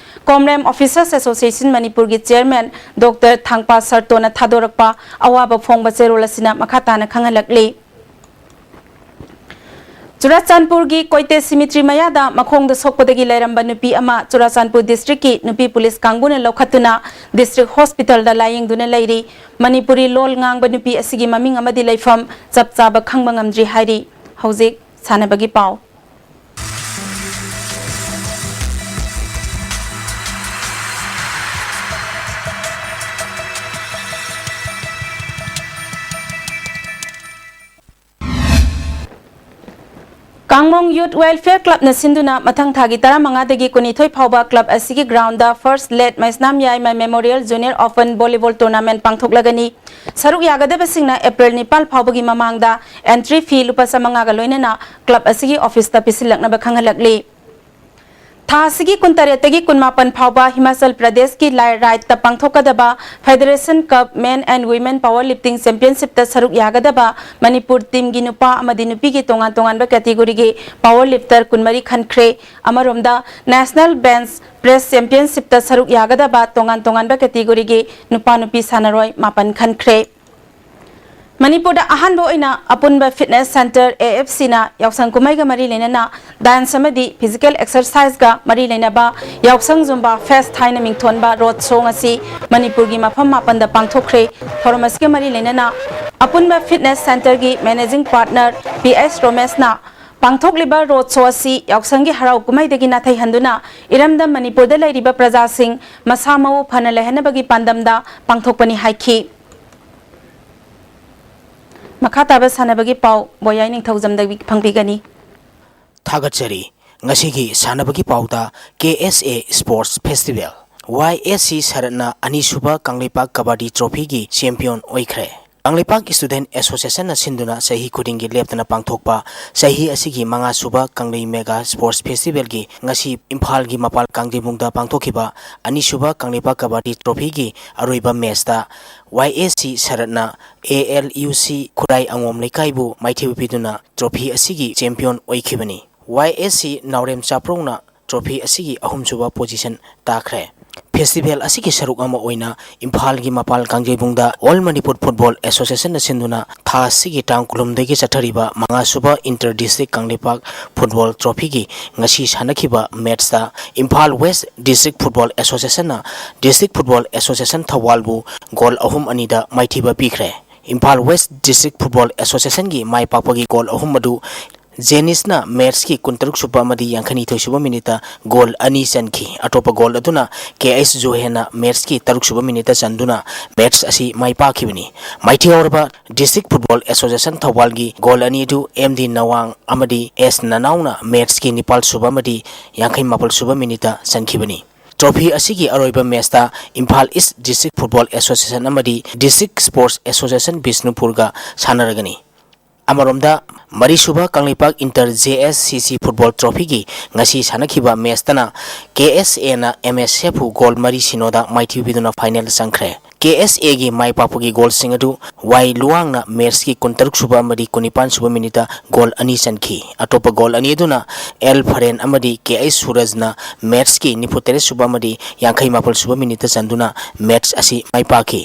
ꯀꯣꯝꯔꯦꯝ ꯑꯣꯐꯤꯁꯔꯁ ꯑꯦꯁꯣꯁꯤꯌꯦꯁꯟ ꯃꯅꯤꯄꯨꯔꯒꯤ ꯆꯦꯌꯔꯃꯦꯟ ꯗꯣꯛꯇꯔ ꯊꯥꯡꯄꯥ ꯁꯔꯇꯣꯅ ꯊꯥꯗꯣꯔꯛꯄ ꯑꯋꯥꯕ ꯐꯣꯡꯕ ꯆꯦꯔꯣꯜ ꯑꯁꯤꯅ ꯃꯈꯥ ꯇꯥꯅ ꯈꯪꯍꯜꯂꯛꯂꯤ꯫ ꯆꯨꯔꯥꯆꯥꯟꯄꯨꯔꯒꯤ ꯀꯣꯏꯇꯦ ꯁꯤꯃꯤꯇ꯭ꯔꯤ ꯃꯌꯥꯗ ꯃꯈꯣꯡꯗ ꯁꯣꯛꯄꯗꯒꯤ ꯂꯩꯔꯝꯕ ꯅꯨꯄꯤ ꯑꯃ ꯆꯨꯔꯥꯆꯥꯟꯄꯨꯔ ꯗꯤꯁꯇ꯭ꯔꯤꯛꯀꯤ ꯅꯨꯄꯤ ꯄꯨꯂꯤꯁ ꯀꯥꯡꯕꯨꯅ ꯂꯧꯈꯠꯇꯨꯅ ꯗꯤꯁꯇ꯭ꯔꯤꯛ ꯍꯣꯁꯄꯤꯇꯥꯜꯗ ꯂꯥꯌꯦꯡꯗꯨꯅ ꯂꯩꯔꯤ꯫ ꯃꯅꯤꯄꯨꯔꯤ ꯂꯣꯜ ꯉꯥꯡꯕ ꯅꯨꯄꯤ ꯑꯁꯤꯒꯤ ꯃꯃꯤꯡ ꯑꯃꯗꯤ ꯂꯩꯐꯝ ꯆꯞ ꯆꯥꯕ ꯈꯪꯕ ꯉꯝꯗ꯭ꯔꯤ ꯍꯥꯏꯔꯤ꯫ ꯍꯧꯖꯤꯛ ꯁꯥꯟꯅꯕꯒꯤ ꯄꯥꯎ꯫ ꯇꯥꯡꯃꯣꯡ ꯌꯨꯠ ꯋꯦꯜꯐꯤꯌꯔ ꯀ꯭ꯂꯕꯅ ꯁꯤꯟꯗꯨꯅ ꯃꯊꯪ ꯊꯥꯒꯤ ꯇꯔꯥꯃꯉꯥꯗꯒꯤ ꯀꯨꯟꯅꯤꯊꯣꯏ ꯐꯥꯎꯕ ꯀ꯭ꯂꯕ ꯑꯁꯤꯒꯤ ground first late Meisnam Yaima memorial junior open volleyball tournament ꯄꯥꯡꯊꯣꯛꯂꯒꯅꯤ꯫ ꯁꯔꯨꯛ ꯌꯥꯒꯗꯕꯁꯤꯡꯅ ꯑꯦꯄ꯭ꯔꯤꯜ ꯅꯤꯄꯥꯜ ꯐꯥꯎꯕꯒꯤ ꯃꯃꯥꯡꯗ ꯑꯦꯟꯇ꯭ꯔꯤ ꯐꯤ ꯂꯨꯄꯥ ꯆꯥꯃꯉꯥꯒ ꯂꯣꯏꯅꯅ ꯀ꯭ꯂꯕ ꯑꯁꯤꯒꯤ ꯑꯣꯐꯤꯁꯇ ꯄꯤꯁꯤꯜꯂꯛꯅꯕ ꯈꯪꯍꯜꯂꯛꯂꯤ꯫ ꯊꯥ ꯑꯁꯤꯒꯤ ꯀꯨꯟꯇꯔꯦꯠꯇꯒꯤ ꯀꯨꯟꯃꯥꯄꯟ ꯐꯥꯎꯕ ꯍꯤꯃꯥꯆꯜ ꯄ꯭ꯔꯗꯦꯁꯀꯤ ꯂꯥꯏ ꯔꯥꯏꯗꯇ ꯄꯥꯡꯊꯣꯛꯀꯗꯕ Federation Cup Men and Women Power Lifting Championshipꯇ ꯁꯔꯨꯛ ꯌꯥꯒꯗꯕ ꯃꯅꯤꯄꯨꯔ ꯇꯤꯝꯒꯤ ꯅꯨꯄꯥ ꯑꯃꯗꯤ ꯅꯨꯄꯤꯒꯤ ꯇꯣꯉꯥꯟ ꯇꯣꯉꯥꯟꯕ ꯀꯦꯇꯤꯒꯣꯔꯤꯒꯤ ꯄꯥꯋꯔ ꯂꯤꯐꯇꯔ ꯀꯨꯟꯃꯔꯤ ꯈꯟꯈ꯭ꯔꯦ꯫ ꯑꯃꯔꯣꯝꯗ, ꯅꯦꯁꯅꯦꯜ ꯕꯦꯟꯆ ꯄ꯭ꯔꯦꯁ ꯆꯦꯝꯄꯤꯌꯟꯁꯤꯞꯇ ꯁꯔꯨꯛ ꯌꯥꯒꯗꯕ ꯇꯣꯉꯥꯟ ꯇꯣꯉꯥꯟꯕ ꯀꯦꯇꯤꯒꯣꯔꯤꯒꯤ ꯅꯨꯄꯥ ꯅꯨꯄꯤ ꯁꯥꯟꯅꯔꯣꯏ ꯃꯥꯄꯟ ꯈꯟꯈ꯭ꯔꯦ꯫ ꯃꯅꯤꯄꯨꯔꯗ ꯑꯍꯥꯟꯕ ꯑꯣꯏꯅ ꯑꯄꯨꯟꯕ ꯐꯤꯠꯅꯦꯁ ꯁꯦꯟꯇꯔ, AFCꯅ ꯌꯥꯎꯁꯪ ꯀꯨꯝꯍꯩꯒ ꯃꯔꯤ ꯂꯩꯅꯅ ꯗꯥꯟꯁ ꯑꯃꯗꯤ ꯐꯤꯖꯤꯀꯦꯜ ꯑꯦꯛꯁꯔꯁꯥꯏꯖꯒ ꯃꯔꯤ ꯂꯩꯅꯕ ꯌꯥꯎꯁꯪ ꯖꯨꯝꯕꯥ ꯐꯦꯁ ꯍꯥꯏꯅ ꯃꯤꯡꯊꯣꯟꯕ ꯔꯣꯗ ꯁꯣ ꯉꯁꯤ ꯃꯅꯤꯄꯨꯔꯒꯤ ꯃꯐꯝ ꯃꯥꯄꯟꯗ ꯄꯥꯡꯊꯣꯛꯈ꯭ꯔꯦ꯫ ꯊꯧꯔꯝ ꯑꯁꯤꯒ ꯃꯔꯤ ꯂꯩꯅꯅ ꯑꯄꯨꯟꯕ ꯐꯤꯠꯅꯦꯁ ꯁꯦꯟꯇꯔꯒꯤ ꯃꯦꯅꯦꯖꯤꯡ ꯄꯥꯔꯠꯅꯔ P S ꯔꯣꯃꯦꯁꯅ ꯄꯥꯡꯊꯣꯛꯂꯤꯕ ꯔꯣꯗ ꯁꯣ ꯑꯁꯤ ꯌꯥꯎꯁꯪꯒꯤ ꯍꯔꯥꯎ ꯀꯨꯝꯍꯩꯗꯒꯤ ꯅꯥꯊꯩꯍꯟꯗꯨꯅ ꯏꯔꯝꯗꯝ ꯃꯅꯤꯄꯨꯔꯗ ꯂꯩꯔꯤꯕ ꯄ꯭ꯔꯖꯥꯁꯤꯡ ꯃꯁꯥ ꯃꯎ ꯐꯅ ꯂꯩꯍꯟꯅꯕꯒꯤ ꯄꯥꯟꯗꯝꯗ ꯄꯥꯡꯊꯣꯛꯄꯅꯤ ꯍꯥꯏꯈꯤ꯫ ꯃꯈꯥ ꯇꯥꯕ ꯁꯥꯟꯅꯕꯒꯤ ꯄꯥꯎ ꯕꯣꯌꯥꯏ ꯅꯤꯡꯊꯧꯖꯝꯗꯒꯤ ꯐꯪꯕꯤꯒꯅꯤ꯫ ꯊꯥꯒꯠꯆꯔꯤ꯫ ꯉꯁꯤꯒꯤ ꯁꯥꯟꯅꯕꯒꯤ ꯄꯥꯎꯗ KSA Sports Festival꯫ YSC ꯁꯔꯠꯅ ꯑꯅꯤꯁꯨꯕ ꯀꯪꯂꯩꯄꯥꯛ ꯀꯕꯥꯗꯤ ꯇ꯭ꯔꯣꯐꯤꯒꯤ ꯆꯦꯝꯄꯤꯌꯟ ꯑꯣꯏꯈ꯭ꯔꯦ꯫ ꯀꯪꯂꯩꯄꯥꯛ ꯁ꯭ꯇꯨꯗꯦꯟꯠ ꯑꯦꯁꯣꯁꯤꯌꯦꯁꯟꯅ ꯁꯤꯟꯗꯨꯅ ꯆꯍꯤ ꯈꯨꯗꯤꯡꯒꯤ ꯂꯦꯞꯇꯅ ꯄꯥꯡꯊꯣꯛꯄ ꯆꯍꯤ ꯑꯁꯤꯒꯤ ꯃꯉꯥꯁꯨꯕ ꯀꯪꯂꯩ ꯃꯦꯒꯥ ꯁ꯭ꯄꯣꯔꯠꯁ ꯐꯦꯁꯇꯤꯚꯦꯜꯒꯤ ꯉꯁꯤ ꯏꯝꯐꯥꯜꯒꯤ ꯃꯄꯥꯜ ꯀꯥꯡꯖꯩꯕꯨꯡꯗ ꯄꯥꯡꯊꯣꯛꯈꯤꯕ ꯑꯅꯤꯁꯨꯕ ꯀꯪꯂꯩꯄꯥꯛ ꯀꯕꯥꯗꯤ ꯇ꯭ꯔꯣꯐꯤꯒꯤ ꯑꯔꯣꯏꯕ ꯃꯦꯆꯇ YSC ꯁꯔꯠꯅ ALUC ꯈꯨꯔꯥꯏ ꯑꯉꯣꯝ ꯂꯩꯀꯥꯏꯕꯨ ꯃꯥꯏꯊꯤꯕ ꯄꯤꯗꯨꯅ ꯇ꯭ꯔꯣꯐꯤ ꯑꯁꯤꯒꯤ ꯆꯦꯝꯄꯤꯌꯟ ꯑꯣꯏꯈꯤꯕꯅꯤ꯫ YSC ꯅꯥꯎꯔꯦꯝ ꯆꯥꯄ꯭ꯔꯧꯅ ꯇ꯭ꯔꯣꯐꯤ ꯑꯁꯤꯒꯤ ꯑꯍꯨꯝꯁꯨꯕ ꯄꯣꯖꯤꯁꯟ ꯇꯥꯈ꯭ꯔꯦ꯫ ꯐꯦꯁꯇꯤꯚꯦꯜ ꯑꯁꯤꯒꯤ ꯁꯔꯨꯛ ꯑꯃ ꯑꯣꯏꯅ ꯏꯝꯐꯥꯜꯒꯤ ꯃꯄꯥꯜ ꯀꯥꯡꯖꯩꯕꯨꯡꯗ ꯑꯣꯜ ꯃꯅꯤꯄꯨꯔ ꯐꯨꯠꯕꯣꯜ ꯑꯦꯁꯣꯁꯤꯌꯦꯁꯟꯅ ꯁꯤꯟꯗꯨꯅ ꯊꯥ ꯑꯁꯤꯒꯤ ꯇꯥꯡ ꯀꯨꯟꯍꯨꯝꯗꯣꯏꯒꯤ ꯆꯠꯊꯔꯤꯕ ꯃꯉꯥꯁꯨꯕ ꯏꯟꯇꯔ ꯗꯤꯁꯇ꯭ꯔꯤꯛ ꯀꯪꯂꯩꯄꯥꯛ ꯐꯨꯠꯕꯣꯜ ꯇ꯭ꯔꯣꯐꯤꯒꯤ ꯉꯁꯤ ꯁꯥꯟꯅꯈꯤꯕ ꯃꯦꯆꯇ ꯏꯝꯐꯥꯜ ꯋꯦꯁ ꯗꯤꯁꯇ꯭ꯔꯤꯛ ꯐꯨꯠꯕꯣꯜ ꯑꯦꯁꯣꯁꯤꯌꯦꯁꯟꯅ ꯗꯤꯁꯇ꯭ꯔꯤꯛ ꯐꯨꯠꯕꯣꯜ ꯑꯦꯁꯣꯁꯤꯌꯦꯁꯟ ꯊꯧꯕꯥꯜꯕꯨ ꯒꯣꯜ ꯑꯍꯨꯝ ꯑꯅꯤꯗ ꯃꯥꯏꯊꯤꯕ ꯄꯤꯈ꯭ꯔꯦ꯫ ꯏꯝꯐꯥꯜ ꯋꯦꯁ ꯗꯤꯁꯇ꯭ꯔꯤꯛ ꯐꯨꯠꯕꯣꯜ ꯑꯦꯁꯣꯁꯤꯌꯦꯁꯟꯒꯤ ꯃꯥꯏ ꯄꯥꯛꯄꯒꯤ ꯒꯣꯜ ꯑꯍꯨꯝ ꯑꯗꯨ ꯖꯦꯅꯤꯁꯅ ꯃꯦꯠꯁꯀꯤ ꯀꯨꯟꯇꯔꯨꯛ ꯁꯨꯕ ꯑꯃꯗꯤ ꯌꯥꯡꯈꯩꯅꯤꯊꯣꯏ ꯁꯨꯕ ꯃꯤꯅꯤꯠꯇ ꯒꯣꯜ ꯑꯅꯤ ꯆꯟꯈꯤ꯫ ꯑꯇꯣꯞꯄ ꯒꯣꯜ ꯑꯗꯨꯅ ꯀꯦ ꯑꯩꯁ ꯖꯣꯍꯦꯟꯅ ꯃꯦꯠꯁꯀꯤ ꯇꯔꯨꯛ ꯁꯨꯕ ꯃꯤꯅꯤꯠꯇ ꯆꯟꯗꯨꯅ ꯃꯦꯠꯁ ꯑꯁꯤ ꯃꯥꯏ ꯄꯥꯛꯈꯤꯕꯅꯤ꯫ ꯃꯥꯏꯊꯤꯍꯧꯔꯕ ꯗꯤꯁꯇ꯭ꯔꯤꯛ ꯐꯨꯠꯕꯣꯜ ꯑꯦꯁꯣꯁꯤꯌꯦꯁꯟ ꯊꯧꯕꯥꯜꯒꯤ ꯒꯣꯜ ꯑꯅꯤ ꯑꯗꯨ ꯑꯦꯝ ꯗꯤ ꯅꯋꯥꯡ ꯑꯃꯗꯤ ꯑꯦꯁ ꯅꯅꯥꯎꯅ ꯃꯦꯠꯁꯀꯤ ꯅꯤꯄꯥꯜ ꯁꯨꯕ ꯑꯃꯗꯤ ꯌꯥꯡꯈꯩ ꯃꯥꯄꯜ ꯁꯨꯕ ꯃꯤꯅꯤꯠꯇ ꯆꯟꯈꯤꯕꯅꯤ꯫ ꯇ꯭ꯔꯣꯐꯤ ꯑꯁꯤꯒꯤ ꯑꯔꯣꯏꯕ ꯃꯦꯠꯁꯇ Imphal east district football association ꯑꯃꯗꯤ ꯗꯤꯁꯇ꯭ꯔꯤꯛ ꯁ꯭ꯄꯣꯔꯠꯁ ꯑꯦꯁꯣꯁꯤꯌꯦꯁꯟ ꯕꯤꯁꯅꯨꯄꯨꯔꯒ ꯁꯥꯟꯅꯔꯒꯅꯤ꯫ ꯑꯃꯔꯣꯝꯗ, ꯃꯔꯤꯁꯨꯕ Kangleipak inter J S C C football ꯇ꯭ꯔꯣꯐꯤꯒꯤ ꯉꯁꯤ ꯁꯥꯟꯅꯈꯤꯕ ꯃꯦꯠꯁꯇꯅ ꯀꯦ ꯑꯦꯁ ꯑꯦꯅ ꯑꯦꯝ ꯑꯦꯁ ꯑꯦꯐꯄꯨ ꯒꯣꯜ ꯃꯔꯤ ꯁꯤꯅꯣꯗ ꯃꯥꯏꯊꯤꯕꯤꯗꯨꯅ ꯐꯥꯏꯅꯦꯜ ꯆꯪꯈ꯭ꯔꯦ꯫ ꯀꯦ ꯑꯦꯁ ꯑꯦꯒꯤ ꯃꯥꯏ ꯄꯥꯛꯄꯒꯤ ꯒꯣꯜꯁꯤꯡ ꯑꯗꯨ ꯋꯥꯏ ꯂꯨꯋꯥꯡꯅ ꯃꯦꯠꯁꯀꯤ ꯀꯨꯟꯇꯔꯨꯛ ꯁꯨꯕ ꯑꯃꯗꯤ ꯀꯨꯟꯅꯤꯄꯥꯜ ꯁꯨꯕ ꯃꯤꯅꯤꯠꯇ ꯒꯣꯜ ꯑꯅꯤ ꯆꯟꯈꯤ꯫ ꯑꯇꯣꯞꯄ ꯒꯣꯜ ꯑꯅꯤ ꯑꯗꯨꯅ ꯑꯦꯜ ꯐꯔꯦꯟ ꯑꯃꯗꯤ ꯀꯦ ꯑꯩꯆ ꯁꯨꯔꯖꯅ ꯃꯦꯠꯁꯀꯤ ꯅꯤꯐꯨꯇꯔꯦꯠ ꯁꯨꯕ ꯑꯃꯗꯤ ꯌꯥꯡꯈꯩ ꯃꯥꯄꯜ ꯁꯨꯕ ꯃꯤꯅꯤꯠꯇ ꯆꯟꯗꯨꯅ ꯃꯦꯠꯁ ꯑꯁꯤ ꯃꯥꯏ ꯄꯥꯛꯈꯤ꯫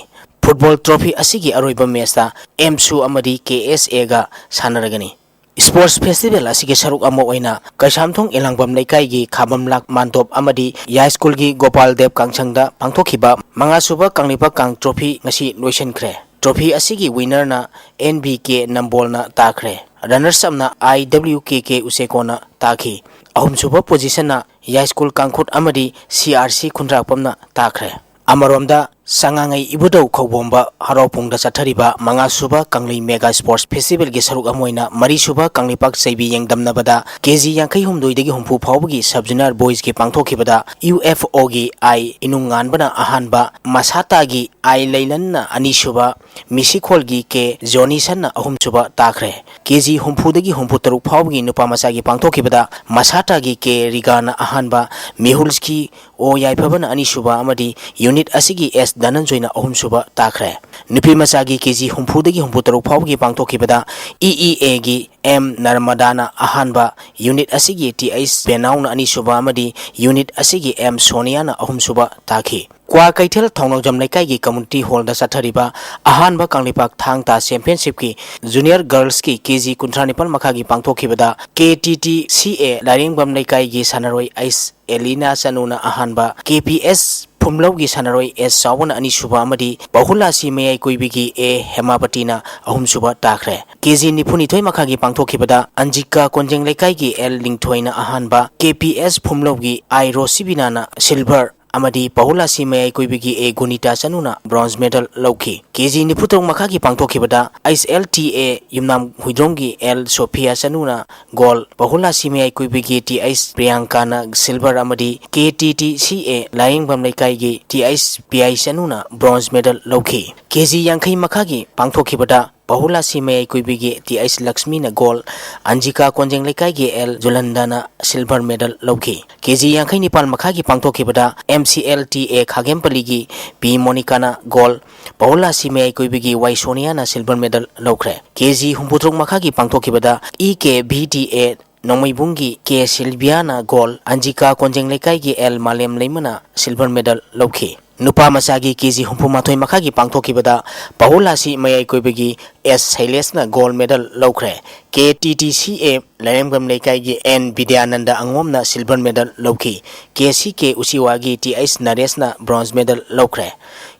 ꯐꯨꯠꯕꯣꯜ ꯇ꯭ꯔꯣꯐꯤ ꯑꯁꯤꯒꯤ ꯑꯔꯣꯏꯕ ꯃꯦꯠꯁꯇ ꯑꯦꯝꯁꯨ ꯑꯃꯗꯤ ꯀꯦ ꯑꯦꯁ ꯑꯦꯒ ꯁꯥꯟꯅꯔꯒꯅꯤ꯫ ꯁ꯭ꯄꯣꯔꯠꯁ ꯐꯦꯁꯇꯤꯚꯦꯜ ꯑꯁꯤꯒꯤ ꯁꯔꯨꯛ ꯑꯃ ꯑꯣꯏꯅ ꯀꯩꯁꯥꯝꯊꯣꯡ ꯏꯂꯥꯡꯕꯝ ꯂꯩꯀꯥꯏꯒꯤ ꯈꯥꯕꯝꯂꯥꯛ ꯃꯥꯟꯇꯣꯞ ꯑꯃꯗꯤ ꯌꯥꯏꯁ꯭ꯀꯨꯜꯒꯤ ꯒꯣꯄꯥꯜ ꯗꯦꯕ ꯀꯥꯡꯁꯪꯗ ꯄꯥꯡꯊꯣꯛꯈꯤꯕ ꯃꯉꯥꯁꯨꯕ ꯀꯪꯂꯩꯄꯥꯛ ꯀꯥꯡ ꯇ꯭ꯔꯣꯐꯤ ꯉꯁꯤ ꯂꯣꯏꯁꯤꯟꯈ꯭ꯔꯦ꯫ ꯇ꯭ꯔꯣꯐꯤ ꯑꯁꯤꯒꯤ ꯋꯤꯅꯔꯅ ꯑꯦꯟ ꯕꯤ ꯀꯦ ꯅꯝꯕꯣꯜꯅ ꯇꯥꯈ꯭ꯔꯦ꯫ ꯔꯅꯔꯁ ꯑꯞꯅ ꯑꯥꯏ ꯗꯕ꯭ꯂꯤꯎ ꯀꯦ ꯀꯦ ꯎꯆꯦꯀꯣꯅ ꯇꯥꯈꯤ꯫ ꯑꯍꯨꯝꯁꯨꯕ ꯄꯣꯖꯤꯁꯟꯅ ꯌꯥꯏꯁ꯭ꯀꯨꯜ ꯀꯥꯡꯈꯨꯠ ꯑꯃꯗꯤ ꯁꯤ ꯑꯥꯔ ꯁꯤ ꯈꯨꯟꯗ꯭ꯔꯥꯛꯄꯝꯅ ꯇꯥꯈ꯭ꯔꯦ꯫ ꯑꯃꯔꯣꯝꯗ, ꯁꯉꯥꯡꯉꯩ ꯏꯕꯨꯙꯧ ꯈꯧꯕꯣꯝꯕ ꯍꯔꯥꯎ ꯄꯨꯡꯗ ꯆꯠꯊꯔꯤꯕ ꯃꯉꯥꯁꯨꯕ ꯀꯪꯂꯩ ꯃꯦꯒꯥ ꯁ꯭ꯄꯣꯔꯠꯁ ꯐꯦꯁꯇꯤꯚꯦꯜꯒꯤ ꯁꯔꯨꯛ ꯑꯃ ꯑꯣꯏꯅ ꯃꯔꯤꯁꯨꯕ ꯀꯪꯂꯩꯄꯥꯛ ꯆꯩꯕꯤ ꯌꯦꯡꯗꯝꯅꯕꯗ ꯀꯦ ꯖꯤ ꯌꯥꯡꯈꯩ ꯍꯨꯝꯗꯣꯏꯗꯒꯤ ꯍꯨꯝꯐꯨ ꯐꯥꯎꯕꯒꯤ ꯁꯕ ꯖꯨꯅꯤꯌꯔ ꯕꯣꯏꯁꯀꯤ ꯄꯥꯡꯊꯣꯛꯈꯤꯕꯗ ꯌꯨ ꯑꯦꯐ ꯑꯣꯒꯤ ꯑꯥꯏ ꯏꯅꯨꯡꯉꯥꯟꯕꯅ ꯑꯍꯥꯟꯕ, ꯃꯁꯥꯇꯥꯒꯤ ꯑꯥꯏ ꯂꯩꯂꯟꯅ ꯑꯅꯤꯁꯨꯕ, ꯃꯤꯁꯤꯈꯣꯜꯒꯤ ꯀꯦ ꯖꯣꯅꯤꯁꯟꯅ ꯑꯍꯨꯝꯁꯨꯕ ꯇꯥꯈ꯭ꯔꯦ꯫ ꯀꯦ ꯖꯤ ꯍꯨꯝꯐꯨꯗꯒꯤ ꯍꯨꯝꯐꯨ ꯇꯔꯨꯛ ꯐꯥꯎꯕꯒꯤ ꯅꯨꯄꯥ ꯃꯆꯥꯒꯤ ꯄꯥꯡꯊꯣꯛꯈꯤꯕꯗ ꯃꯁꯥꯇꯥꯒꯤ ꯀꯦ ꯔꯤꯒꯥꯅ ꯑꯍꯥꯟꯕ, ꯃꯤꯍꯨꯜꯁꯀꯤ ꯑꯣ ꯌꯥꯏꯐꯕꯅ ꯑꯅꯤꯁꯨꯕ ꯑꯃꯗꯤ ꯌꯨꯅꯤꯠ ꯑꯁꯤꯒꯤ ꯑꯦꯁ ꯙꯅꯟꯖꯣꯏꯅ ꯑꯍꯨꯝꯁꯨꯕ ꯇꯥꯈ꯭ꯔꯦ꯫ ꯅꯨꯄꯤ ꯃꯆꯥꯒꯤ ꯀꯦ ꯖꯤ ꯍꯨꯝꯐꯨꯗꯒꯤ ꯍꯨꯝꯐꯨ ꯇꯔꯨꯛ ꯐꯥꯎꯕꯒꯤ ꯄꯥꯡꯊꯣꯛꯈꯤꯕꯗ ꯏ ꯏ ꯑꯦꯒꯤ ꯑꯦꯝ ꯅꯔꯃꯗꯥꯅ ꯑꯍꯥꯟꯕ, ꯌꯨꯅꯤꯠ ꯑꯁꯤꯒꯤ ꯇꯤ ꯑꯩꯆ ꯕꯦꯅꯥꯎꯅ ꯑꯅꯤꯁꯨꯕ ꯑꯃꯗꯤ ꯌꯨꯅꯤꯠ ꯑꯁꯤꯒꯤ ꯑꯦꯝ ꯁꯣꯅꯤꯌꯥꯅ ꯑꯍꯨꯝꯁꯨꯕ ꯇꯥꯈꯤ꯫ ꯀ꯭ꯋꯥꯀꯩꯊꯦꯜ ꯊꯧꯅꯧꯖꯝ ꯂꯩꯀꯥꯏꯒꯤ ꯀꯝꯃꯨꯅꯤꯇꯤ ꯍꯣꯜꯗ ꯆꯠꯊꯔꯤꯕ ꯑꯍꯥꯟꯕ ꯀꯪꯂꯩꯄꯥꯛ ꯊꯥꯡ ꯇꯥ ꯆꯦꯝꯄꯤꯌꯟꯁꯤꯞꯀꯤ ꯖꯨꯅꯤꯌꯔ ꯒꯔꯜꯁꯀꯤ ꯀꯦ ꯖꯤ ꯀꯨꯟꯊ꯭ꯔꯥ ꯅꯤꯄꯥꯜ ꯃꯈꯥꯒꯤ ꯄꯥꯡꯊꯣꯛꯈꯤꯕꯗ ꯀꯦ ꯇꯤ ꯇꯤ ꯁꯤ ꯑꯦ ꯂꯥꯏꯔꯦꯡꯕꯝ ꯂꯩꯀꯥꯏꯒꯤ ꯁꯥꯟꯅꯔꯣꯏ ꯑꯩꯁ ꯑꯦꯂꯤꯅꯥ ꯆꯅꯨꯅ ꯑꯍꯥꯟꯕ, ꯀꯦ ꯄꯤ ꯑꯦꯁ ꯐꯨꯝꯂꯧꯒꯤ ꯁꯥꯟꯅꯔꯣꯏ ꯑꯦꯁ ꯆꯥꯎꯕꯅ ꯑꯅꯤꯁꯨꯕ ꯑꯃꯗꯤ ꯕꯍꯨꯂꯥꯁꯤ ꯃꯌꯥꯏ ꯀꯣꯏꯕꯤꯒꯤ ꯑꯦ ꯍꯦꯃꯥꯄꯇꯤꯅ ꯑꯍꯨꯝꯁꯨꯕ ꯇꯥꯈ꯭ꯔꯦ꯫ ꯀꯦ ꯖꯤ ꯅꯤꯐꯨꯅꯤꯊꯣꯏ ꯃꯈꯥꯒꯤ ꯄꯥꯡꯊꯣꯛꯈꯤꯕꯗ ꯑꯟꯖꯤꯀꯥ ꯀꯣꯟꯖꯦꯡ ꯂꯩꯀꯥꯏꯒꯤ ꯑꯦꯜ ꯂꯤꯡꯊꯣꯏꯅ ꯑꯍꯥꯟꯕ, ꯀꯦ ꯄꯤ ꯑꯦꯁ ꯐꯨꯝꯂꯧꯒꯤ ꯑꯥꯏ ꯔꯣꯁꯤꯕꯤꯅꯥꯅ ꯁꯤꯜꯚꯔ ꯑꯃꯗꯤ ꯕꯍꯨꯂꯥꯁꯤ ꯃꯌꯥꯏ ꯀꯣꯏꯕꯤꯒꯤ ꯑꯦ ꯒꯨꯅꯤꯇꯥ ꯆꯅꯨꯅ ꯕ꯭ꯔꯣꯟꯖ ꯃꯦꯗꯜ ꯂꯧꯈꯤ꯫ ꯀꯦ ꯖꯤ ꯅꯤꯐꯨꯇꯔꯨꯛ ꯃꯈꯥꯒꯤ ꯄꯥꯡꯊꯣꯛꯈꯤꯕꯗ H L T A Yumnam ꯍꯨꯏꯗ꯭ꯔꯣꯝꯒꯤ ꯑꯦꯜ ꯁꯣꯐꯤꯌꯥ ꯆꯅꯨꯅ ꯒꯣꯜ, ꯕꯍꯨꯂꯥꯁꯤ ꯃꯌꯥꯏ ꯀꯣꯏꯕꯤꯒꯤ ꯇꯤ ꯑꯩꯆ ꯄ꯭ꯔꯤꯌꯥꯡꯀꯥꯅ ꯁꯤꯜꯚꯔ ꯑꯃꯗꯤ K T T C A ꯂꯥꯏꯌꯦꯡꯕꯝ ꯂꯩꯀꯥꯏꯒꯤ ꯇꯤ ꯑꯩꯆ ꯄꯤ ꯑꯥꯏ ꯆꯅꯨꯅ ꯕ꯭ꯔꯣꯟꯖ ꯃꯦꯗꯜ ꯂꯧꯈꯤ꯫ ꯀꯦ ꯖꯤ ꯌꯥꯡꯈꯩ ꯃꯈꯥꯒꯤ ꯄꯥꯡꯊꯣꯛꯈꯤꯕꯗ ꯕꯍꯨꯂꯥꯁꯤ ꯃꯌꯥꯏ ꯀꯣꯏꯕꯤꯒꯤ ꯇꯤ ꯑꯩꯆ ꯂꯛꯁꯃꯤꯅ ꯒꯣꯜ, ꯑꯟꯖꯤꯀꯥ ꯀꯣꯟꯖꯦꯡ ꯂꯩꯀꯥꯏꯒꯤ ꯑꯦꯜ ꯖꯨꯂꯟꯗꯥꯅ ꯁꯤꯜꯚꯔ ꯃꯦꯗꯜ ꯂꯧꯈꯤ꯫ ꯀꯦ ꯖꯤ ꯌꯥꯡꯈꯩ ꯅꯤꯄꯥꯟ ꯃꯈꯥꯒꯤ ꯄꯥꯡꯊꯣꯛꯈꯤꯕꯗ M C L T A ꯈꯥꯒꯦꯝꯄꯜꯂꯤꯒꯤ ꯄꯤ ꯃꯣꯅꯤꯀꯥꯅ ꯒꯣꯜ, ꯕꯍꯨꯂꯥꯁꯤ ꯃꯌꯥꯏ ꯀꯣꯏꯕꯤꯒꯤ ꯋꯥꯏ ꯁꯣꯅꯤꯌꯥꯅ ꯁꯤꯜꯚꯔ ꯃꯦꯗꯜ ꯂꯧꯈ꯭ꯔꯦ꯫ ꯀꯦ ꯖꯤ ꯍꯨꯝꯐꯨꯇꯔꯨꯛ ꯃꯈꯥꯒꯤ ꯄꯥꯡꯊꯣꯛꯈꯤꯕꯗ E K V T A ꯅꯣꯡꯃꯩꯕꯨꯡꯒꯤ ꯀꯦ ꯁꯤꯜꯚꯤꯌꯥꯅ ꯒꯣꯜ, ꯑꯟꯖꯤꯀꯥ ꯀꯣꯟꯖꯦꯡ ꯂꯩꯀꯥꯏꯒꯤ ꯑꯦꯜ ꯃꯥꯂꯦꯝ ꯂꯩꯃꯅ ꯁꯤꯜꯚꯔ ꯃꯦꯗꯜ ꯂꯧꯈꯤ꯫ ꯅꯨꯄꯥ ꯃꯆꯥꯒꯤ ꯀꯦ ꯖꯤ ꯍꯨꯝꯐꯨꯃꯥꯊꯣꯏ ꯃꯈꯥꯒꯤ ꯄꯥꯡꯊꯣꯛꯈꯤꯕꯗ ꯕꯍꯨꯂꯥꯁꯤ ꯃꯌꯥꯏ ꯀꯣꯏꯕꯒꯤ ꯑꯦꯁ ꯁꯩꯂꯦꯁꯅ ꯒꯣꯜ ꯃꯦꯗꯜ ꯂꯧꯈ꯭ꯔꯦ꯫ ꯀꯦ ꯇꯤ ꯇꯤ ꯁꯤ ꯑꯦ ꯂꯥꯏꯔꯦꯝꯕꯝ ꯂꯩꯀꯥꯏꯒꯤ ꯑꯦꯟ ꯕꯤꯗ꯭ꯌꯥꯅꯟꯗ ꯑꯉꯣꯝꯅ ꯁꯤꯜꯚꯔ ꯃꯦꯗꯜ ꯂꯧꯈꯤ꯫ ꯀꯦ ꯁꯤ ꯀꯦ ꯎꯆꯤꯋꯥꯒꯤ ꯇꯤ ꯑꯩꯆ ꯅꯔꯦꯁꯅ ꯕ꯭ꯔꯣꯟꯖ ꯃꯦꯗꯜ ꯂꯧꯈ꯭ꯔꯦ꯫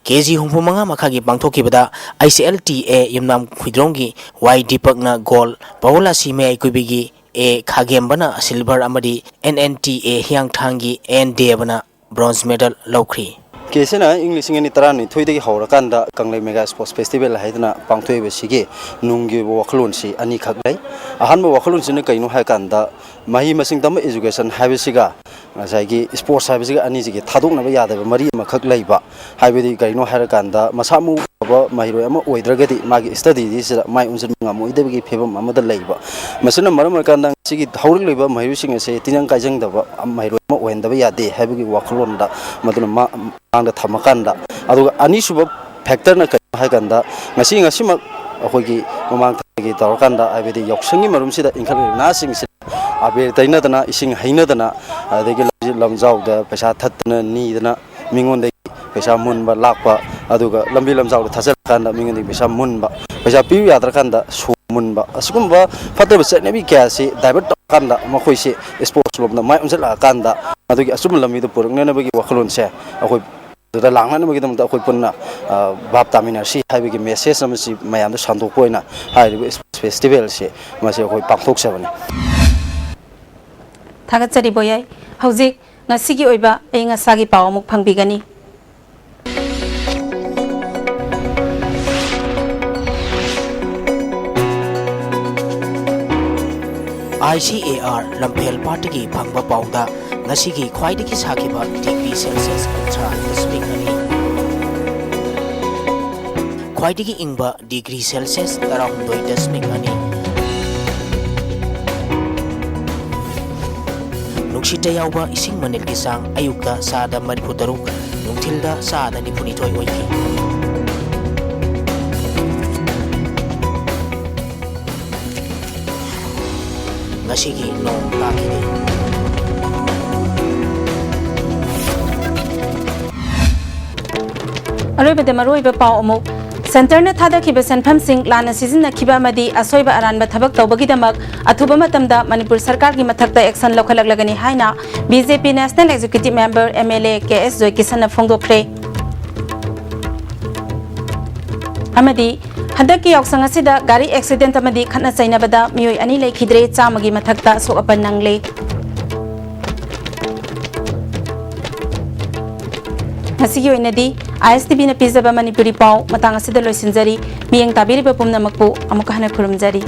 ꯀꯦ ꯖꯤ ꯍꯨꯝꯐꯨꯃꯉꯥ ꯃꯈꯥꯒꯤ ꯄꯥꯡꯊꯣꯛꯈꯤꯕꯗ H L T A Yumnam ꯈꯨꯏꯗ꯭ꯔꯣꯝꯒꯤ ꯋꯥꯏ ꯗꯤꯄꯛꯅ ꯒꯣꯜ, ꯕꯍꯨꯂꯥꯁꯤ ꯃꯌꯥꯏ ꯀꯣꯏꯕꯤꯒꯤ ꯑꯦ ꯈꯥꯒꯦꯝꯕꯅ ꯁꯤꯜꯚꯔ ꯑꯃꯗꯤ ꯑꯦꯟ ꯑꯦꯟ ꯇꯤ ꯑꯦ ꯍꯤꯌꯥꯡꯊꯥꯡꯒꯤ ꯑꯦꯟ ꯗꯦꯕꯅ ꯕ꯭ꯔꯣꯟꯖ ꯃꯦꯗꯜ ꯂꯧꯈ꯭ꯔꯤ꯫ ꯀꯦꯁꯤꯅ ꯏꯪ ꯂꯤꯁꯤꯡ ꯑꯅꯤ ꯇꯔꯥꯅꯤꯊꯣꯏꯗꯒꯤ ꯍꯧꯔꯀꯥꯟꯗ ꯀꯪꯂꯩ ꯃꯦꯒꯥ ꯁ꯭ꯄꯣꯔꯠꯁ ꯐꯦꯁꯇꯤꯚꯦꯜ ꯍꯥꯏꯗꯅ ꯄꯥꯡꯊꯣꯛꯏꯕꯁꯤꯒꯤ ꯅꯨꯡꯒꯤ ꯑꯣꯏꯕ ꯋꯥꯈꯜꯂꯣꯟꯁꯤ ꯑꯅꯤꯈꯛ ꯂꯩ꯫ ꯑꯍꯥꯟꯕ ꯋꯥꯈꯜꯂꯣꯟꯁꯤꯅ ꯀꯩꯅꯣ ꯍꯥꯏꯀꯥꯟꯗ, ꯃꯍꯩ ꯃꯁꯤꯡ ꯇꯝꯕ, ꯏꯖꯨꯀꯦꯁꯟ ꯍꯥꯏꯕꯁꯤꯒ ꯉꯁꯥꯏꯒꯤ ꯁ꯭ꯄꯣꯔꯠꯁ ꯍꯥꯏꯕꯁꯤꯒ ꯑꯅꯤꯁꯤꯒꯤ ꯊꯥꯗꯣꯛꯅꯕ ꯌꯥꯗꯕ ꯃꯔꯤ ꯑꯃꯈꯛ ꯂꯩꯕ꯫ ꯍꯥꯏꯕꯗꯤ ꯀꯩꯅꯣ ꯍꯥꯏꯔꯀꯥꯟꯗ, ꯃꯁꯥ ꯃꯎ ꯐꯕ ꯃꯍꯩꯔꯣꯏ ꯑꯃ ꯑꯣꯏꯗ꯭ꯔꯒꯗꯤ ꯃꯥꯒꯤ ꯁ꯭ꯇꯗꯤꯁꯤꯗ ꯃꯥꯏ ꯑꯣꯟꯁꯤꯟꯕ ꯉꯝꯃꯣꯏꯗꯕꯒꯤ ꯐꯤꯕꯝ ꯑꯃꯗ ꯂꯩꯕ꯫ ꯃꯁꯤꯅ ꯃꯔꯝ ꯑꯣꯏꯔꯀꯥꯟꯗ ꯉꯁꯤꯒꯤ ꯍꯧꯔꯛꯂꯤꯕ ꯃꯍꯩꯔꯣꯏꯁꯤꯡ ꯑꯁꯦ ꯇꯤꯟꯖꯪ ꯀꯥꯏꯖꯪꯗꯕ ꯃꯍꯩꯔꯣꯏ ꯑꯃ ꯑꯣꯏꯍꯟꯗꯕ ꯌꯥꯗꯦ ꯍꯥꯏꯕꯒꯤ ꯋꯥꯈꯜꯂꯣꯟꯗ, ꯃꯗꯨꯅ ꯃꯥ-, ꯃꯥꯡꯗ ꯊꯝꯃꯀꯥꯟꯗ, ꯑꯗꯨꯒ ꯑꯅꯤꯁꯨꯕ ꯐꯦꯛꯇꯔꯅ ꯀꯔꯤꯅꯣ ꯍꯥꯏꯀꯥꯟꯗ, ꯉꯁꯤ ꯉꯁꯤꯃꯛ ꯑꯩꯈꯣꯏꯒꯤ ꯃꯃꯥꯡ ꯊꯥꯒꯤ ꯇꯧꯔꯀꯥꯟꯗ, ꯍꯥꯏꯕꯗꯤ ꯌꯥꯎꯁꯪꯒꯤ ꯃꯔꯨꯝꯁꯤꯗ ꯏꯟꯈꯠꯂꯛꯂꯤꯕ ꯅꯍꯥꯁꯤꯡꯁꯤꯗ ꯑꯕꯦꯔ ꯇꯩꯅꯗꯅ, ꯏꯁꯤꯡ ꯍꯩꯅꯗꯅ, ꯑꯗꯒꯤ ꯂꯝꯖꯤ-, ꯂꯝꯖꯥꯎꯗ ꯄꯩꯁꯥ ꯊꯠꯇꯅ ꯅꯤꯗꯅ, ꯃꯤꯉꯣꯟꯗꯒꯤ ꯄꯩꯁꯥ ꯃꯨꯟꯕ ꯂꯥꯛꯄ, ꯑꯗꯨꯒ ꯂꯝꯕꯤ ꯂꯝꯖꯥꯎꯗ ꯊꯥꯖꯤꯜꯂꯀꯥꯟꯗ ꯃꯤꯉꯣꯟꯗꯒꯤ ꯄꯩꯁꯥ ꯃꯨꯟꯕ, ꯄꯩꯁꯥ ꯄꯤꯌꯨ ꯌꯥꯗ꯭ꯔꯀꯥꯟꯗ ꯁꯣ ꯃꯨꯟꯕ, ꯑꯁꯤꯒꯨꯝꯕ ꯐꯠꯇꯕ ꯆꯠꯅꯕꯤ ꯀꯌꯥ ꯑꯁꯤ ꯗꯥꯏꯚꯔꯠ ꯇꯧꯔꯀꯥꯟꯗ, ꯃꯈꯣꯏꯁꯤ ꯁ꯭ꯄꯣꯔꯠꯁ ꯂꯣꯝꯗ ꯃꯥꯏ ꯑꯣꯟꯁꯤꯜꯂꯛꯑꯀꯥꯟꯗ, ꯃꯗꯨꯒꯤ ꯑꯆꯨꯝꯕ ꯂꯝꯕꯤꯗ ꯄꯨꯔꯛꯅꯅꯕꯒꯤ ꯋꯥꯈꯜꯂꯣꯟꯁꯦ ꯑꯩꯈꯣꯏ ꯑꯗꯨꯗ ꯂꯥꯛꯅꯅꯕꯒꯤꯗꯃꯛꯇ ꯑꯩꯈꯣꯏ ꯄꯨꯟꯅ, ꯑ, ꯚꯥꯞ ꯇꯥꯃꯤꯟꯅꯁꯤ ꯍꯥꯏꯕꯒꯤ message ꯑꯃꯁꯤ ꯃꯌꯥꯝꯗ ꯁꯟꯗꯣꯛꯄ ꯑꯣꯏꯅ ꯍꯥꯏꯔꯤꯕ festival ꯑꯁꯤ ꯃꯁꯤ ꯑꯩꯈꯣꯏ ꯄꯥꯡꯊꯣꯛꯆꯕꯅꯤ꯫ ꯊꯥꯒꯠꯆꯔꯤ ꯕꯣꯌꯥꯏ꯫ ꯍꯧꯖꯤꯛ ꯉꯁꯤꯒꯤ ꯑꯣꯏꯕ ꯑꯏꯪ ꯑꯁꯥꯒꯤ ꯄꯥꯎ ꯑꯃꯨꯛ ꯐꯪꯕꯤꯒꯅꯤ꯫ I C A R ꯂꯝꯐꯦꯜ ꯄꯥꯠꯇꯒꯤ ꯐꯪꯕ ꯄꯥꯎꯗ ꯉꯁꯤꯒꯤ ꯈ꯭ꯋꯥꯏꯗꯒꯤ ꯁꯥꯈꯤꯕ degree Celsius ꯀꯨꯟꯊ꯭ꯔꯥ ꯗꯁꯃꯤꯛ ꯑꯅꯤ, ꯈ꯭ꯋꯥꯏꯗꯒꯤ ꯏꯪꯕ degree Celsius ꯇꯔꯥꯍꯨꯝꯗꯣꯏ ꯗꯁꯃꯤꯛ ꯑꯅꯤ꯫ ꯅꯨꯡꯁꯤꯠꯇ ꯌꯥꯎꯕ ꯏꯁꯤꯡ ꯃꯅꯤꯜꯒꯤ ꯆꯥꯡ ꯑꯌꯨꯛꯇ ꯆꯥꯗ ꯃꯔꯤꯐꯨ ꯇꯔꯨꯛ, ꯅꯨꯡꯊꯤꯜꯗ ꯆꯥꯗ ꯅꯤꯐꯨ ꯅꯤꯊꯣꯏ ꯑꯣꯏꯈꯤ꯫ ꯉꯁꯤꯒꯤ ꯅꯣꯡ ꯇꯥꯈꯤꯗꯦ꯫ ꯑꯔꯣꯏꯕꯗ ꯃꯔꯨꯑꯣꯏꯕ ꯄꯥꯎ ꯑꯃꯨꯛ꯫ ꯁꯦꯟꯇꯔꯅ ꯊꯥꯗꯈꯤꯕ ꯁꯦꯟꯐꯝꯁꯤꯡ ꯂꯥꯟꯅ ꯁꯤꯖꯤꯟꯅꯈꯤꯕ ꯑꯃꯗꯤ ꯑꯁꯣꯏꯕ ꯑꯔꯥꯟꯕ ꯊꯕꯛ ꯇꯧꯕꯒꯤꯗꯃꯛ ꯑꯊꯨꯕ ꯃꯇꯝꯗ ꯃꯅꯤꯄꯨꯔ ꯁꯔꯀꯥꯔꯒꯤ ꯃꯊꯛꯇ action ꯂꯧꯈꯠꯂꯛꯂꯒꯅꯤ ꯍꯥꯏꯅ B J P National Executive Member M L A K S ꯖꯣꯏꯀꯤꯁꯟꯅ ꯐꯣꯡꯗꯣꯛꯈ꯭ꯔꯦ꯫ ꯑꯃꯗꯤ ꯍꯟꯗꯛꯀꯤ ꯌꯥꯎꯁꯪ ꯑꯁꯤꯗ ꯒꯥꯔꯤ accident ꯑꯃꯗꯤ ꯈꯠꯅ ꯆꯩꯅꯕꯗ ꯃꯤꯑꯣꯏ ꯑꯅꯤ ꯂꯩꯈꯤꯗ꯭ꯔꯦ, ꯆꯥꯝꯃꯒꯤ ꯃꯊꯛꯇ ꯑꯁꯣꯛ ꯑꯄꯟ ꯅꯪꯂꯦ꯫ ꯉꯁꯤꯒꯤ ꯑꯣꯏꯅꯗꯤ I S T Vꯅ ꯄꯤꯖꯕ ꯃꯅꯤꯄꯨꯔꯤ ꯄꯥꯎ ꯃꯇꯥꯡ ꯑꯁꯤꯗ ꯂꯣꯏꯁꯤꯟꯖꯔꯤ꯫ ꯃꯤꯠꯌꯦꯡ ꯇꯥꯕꯤꯔꯤꯕ ꯄꯨꯝꯅꯃꯛꯄꯨ ꯑꯃꯨꯛꯀ ꯍꯟꯅ ꯈꯨꯔꯨꯝꯖꯔꯤ꯫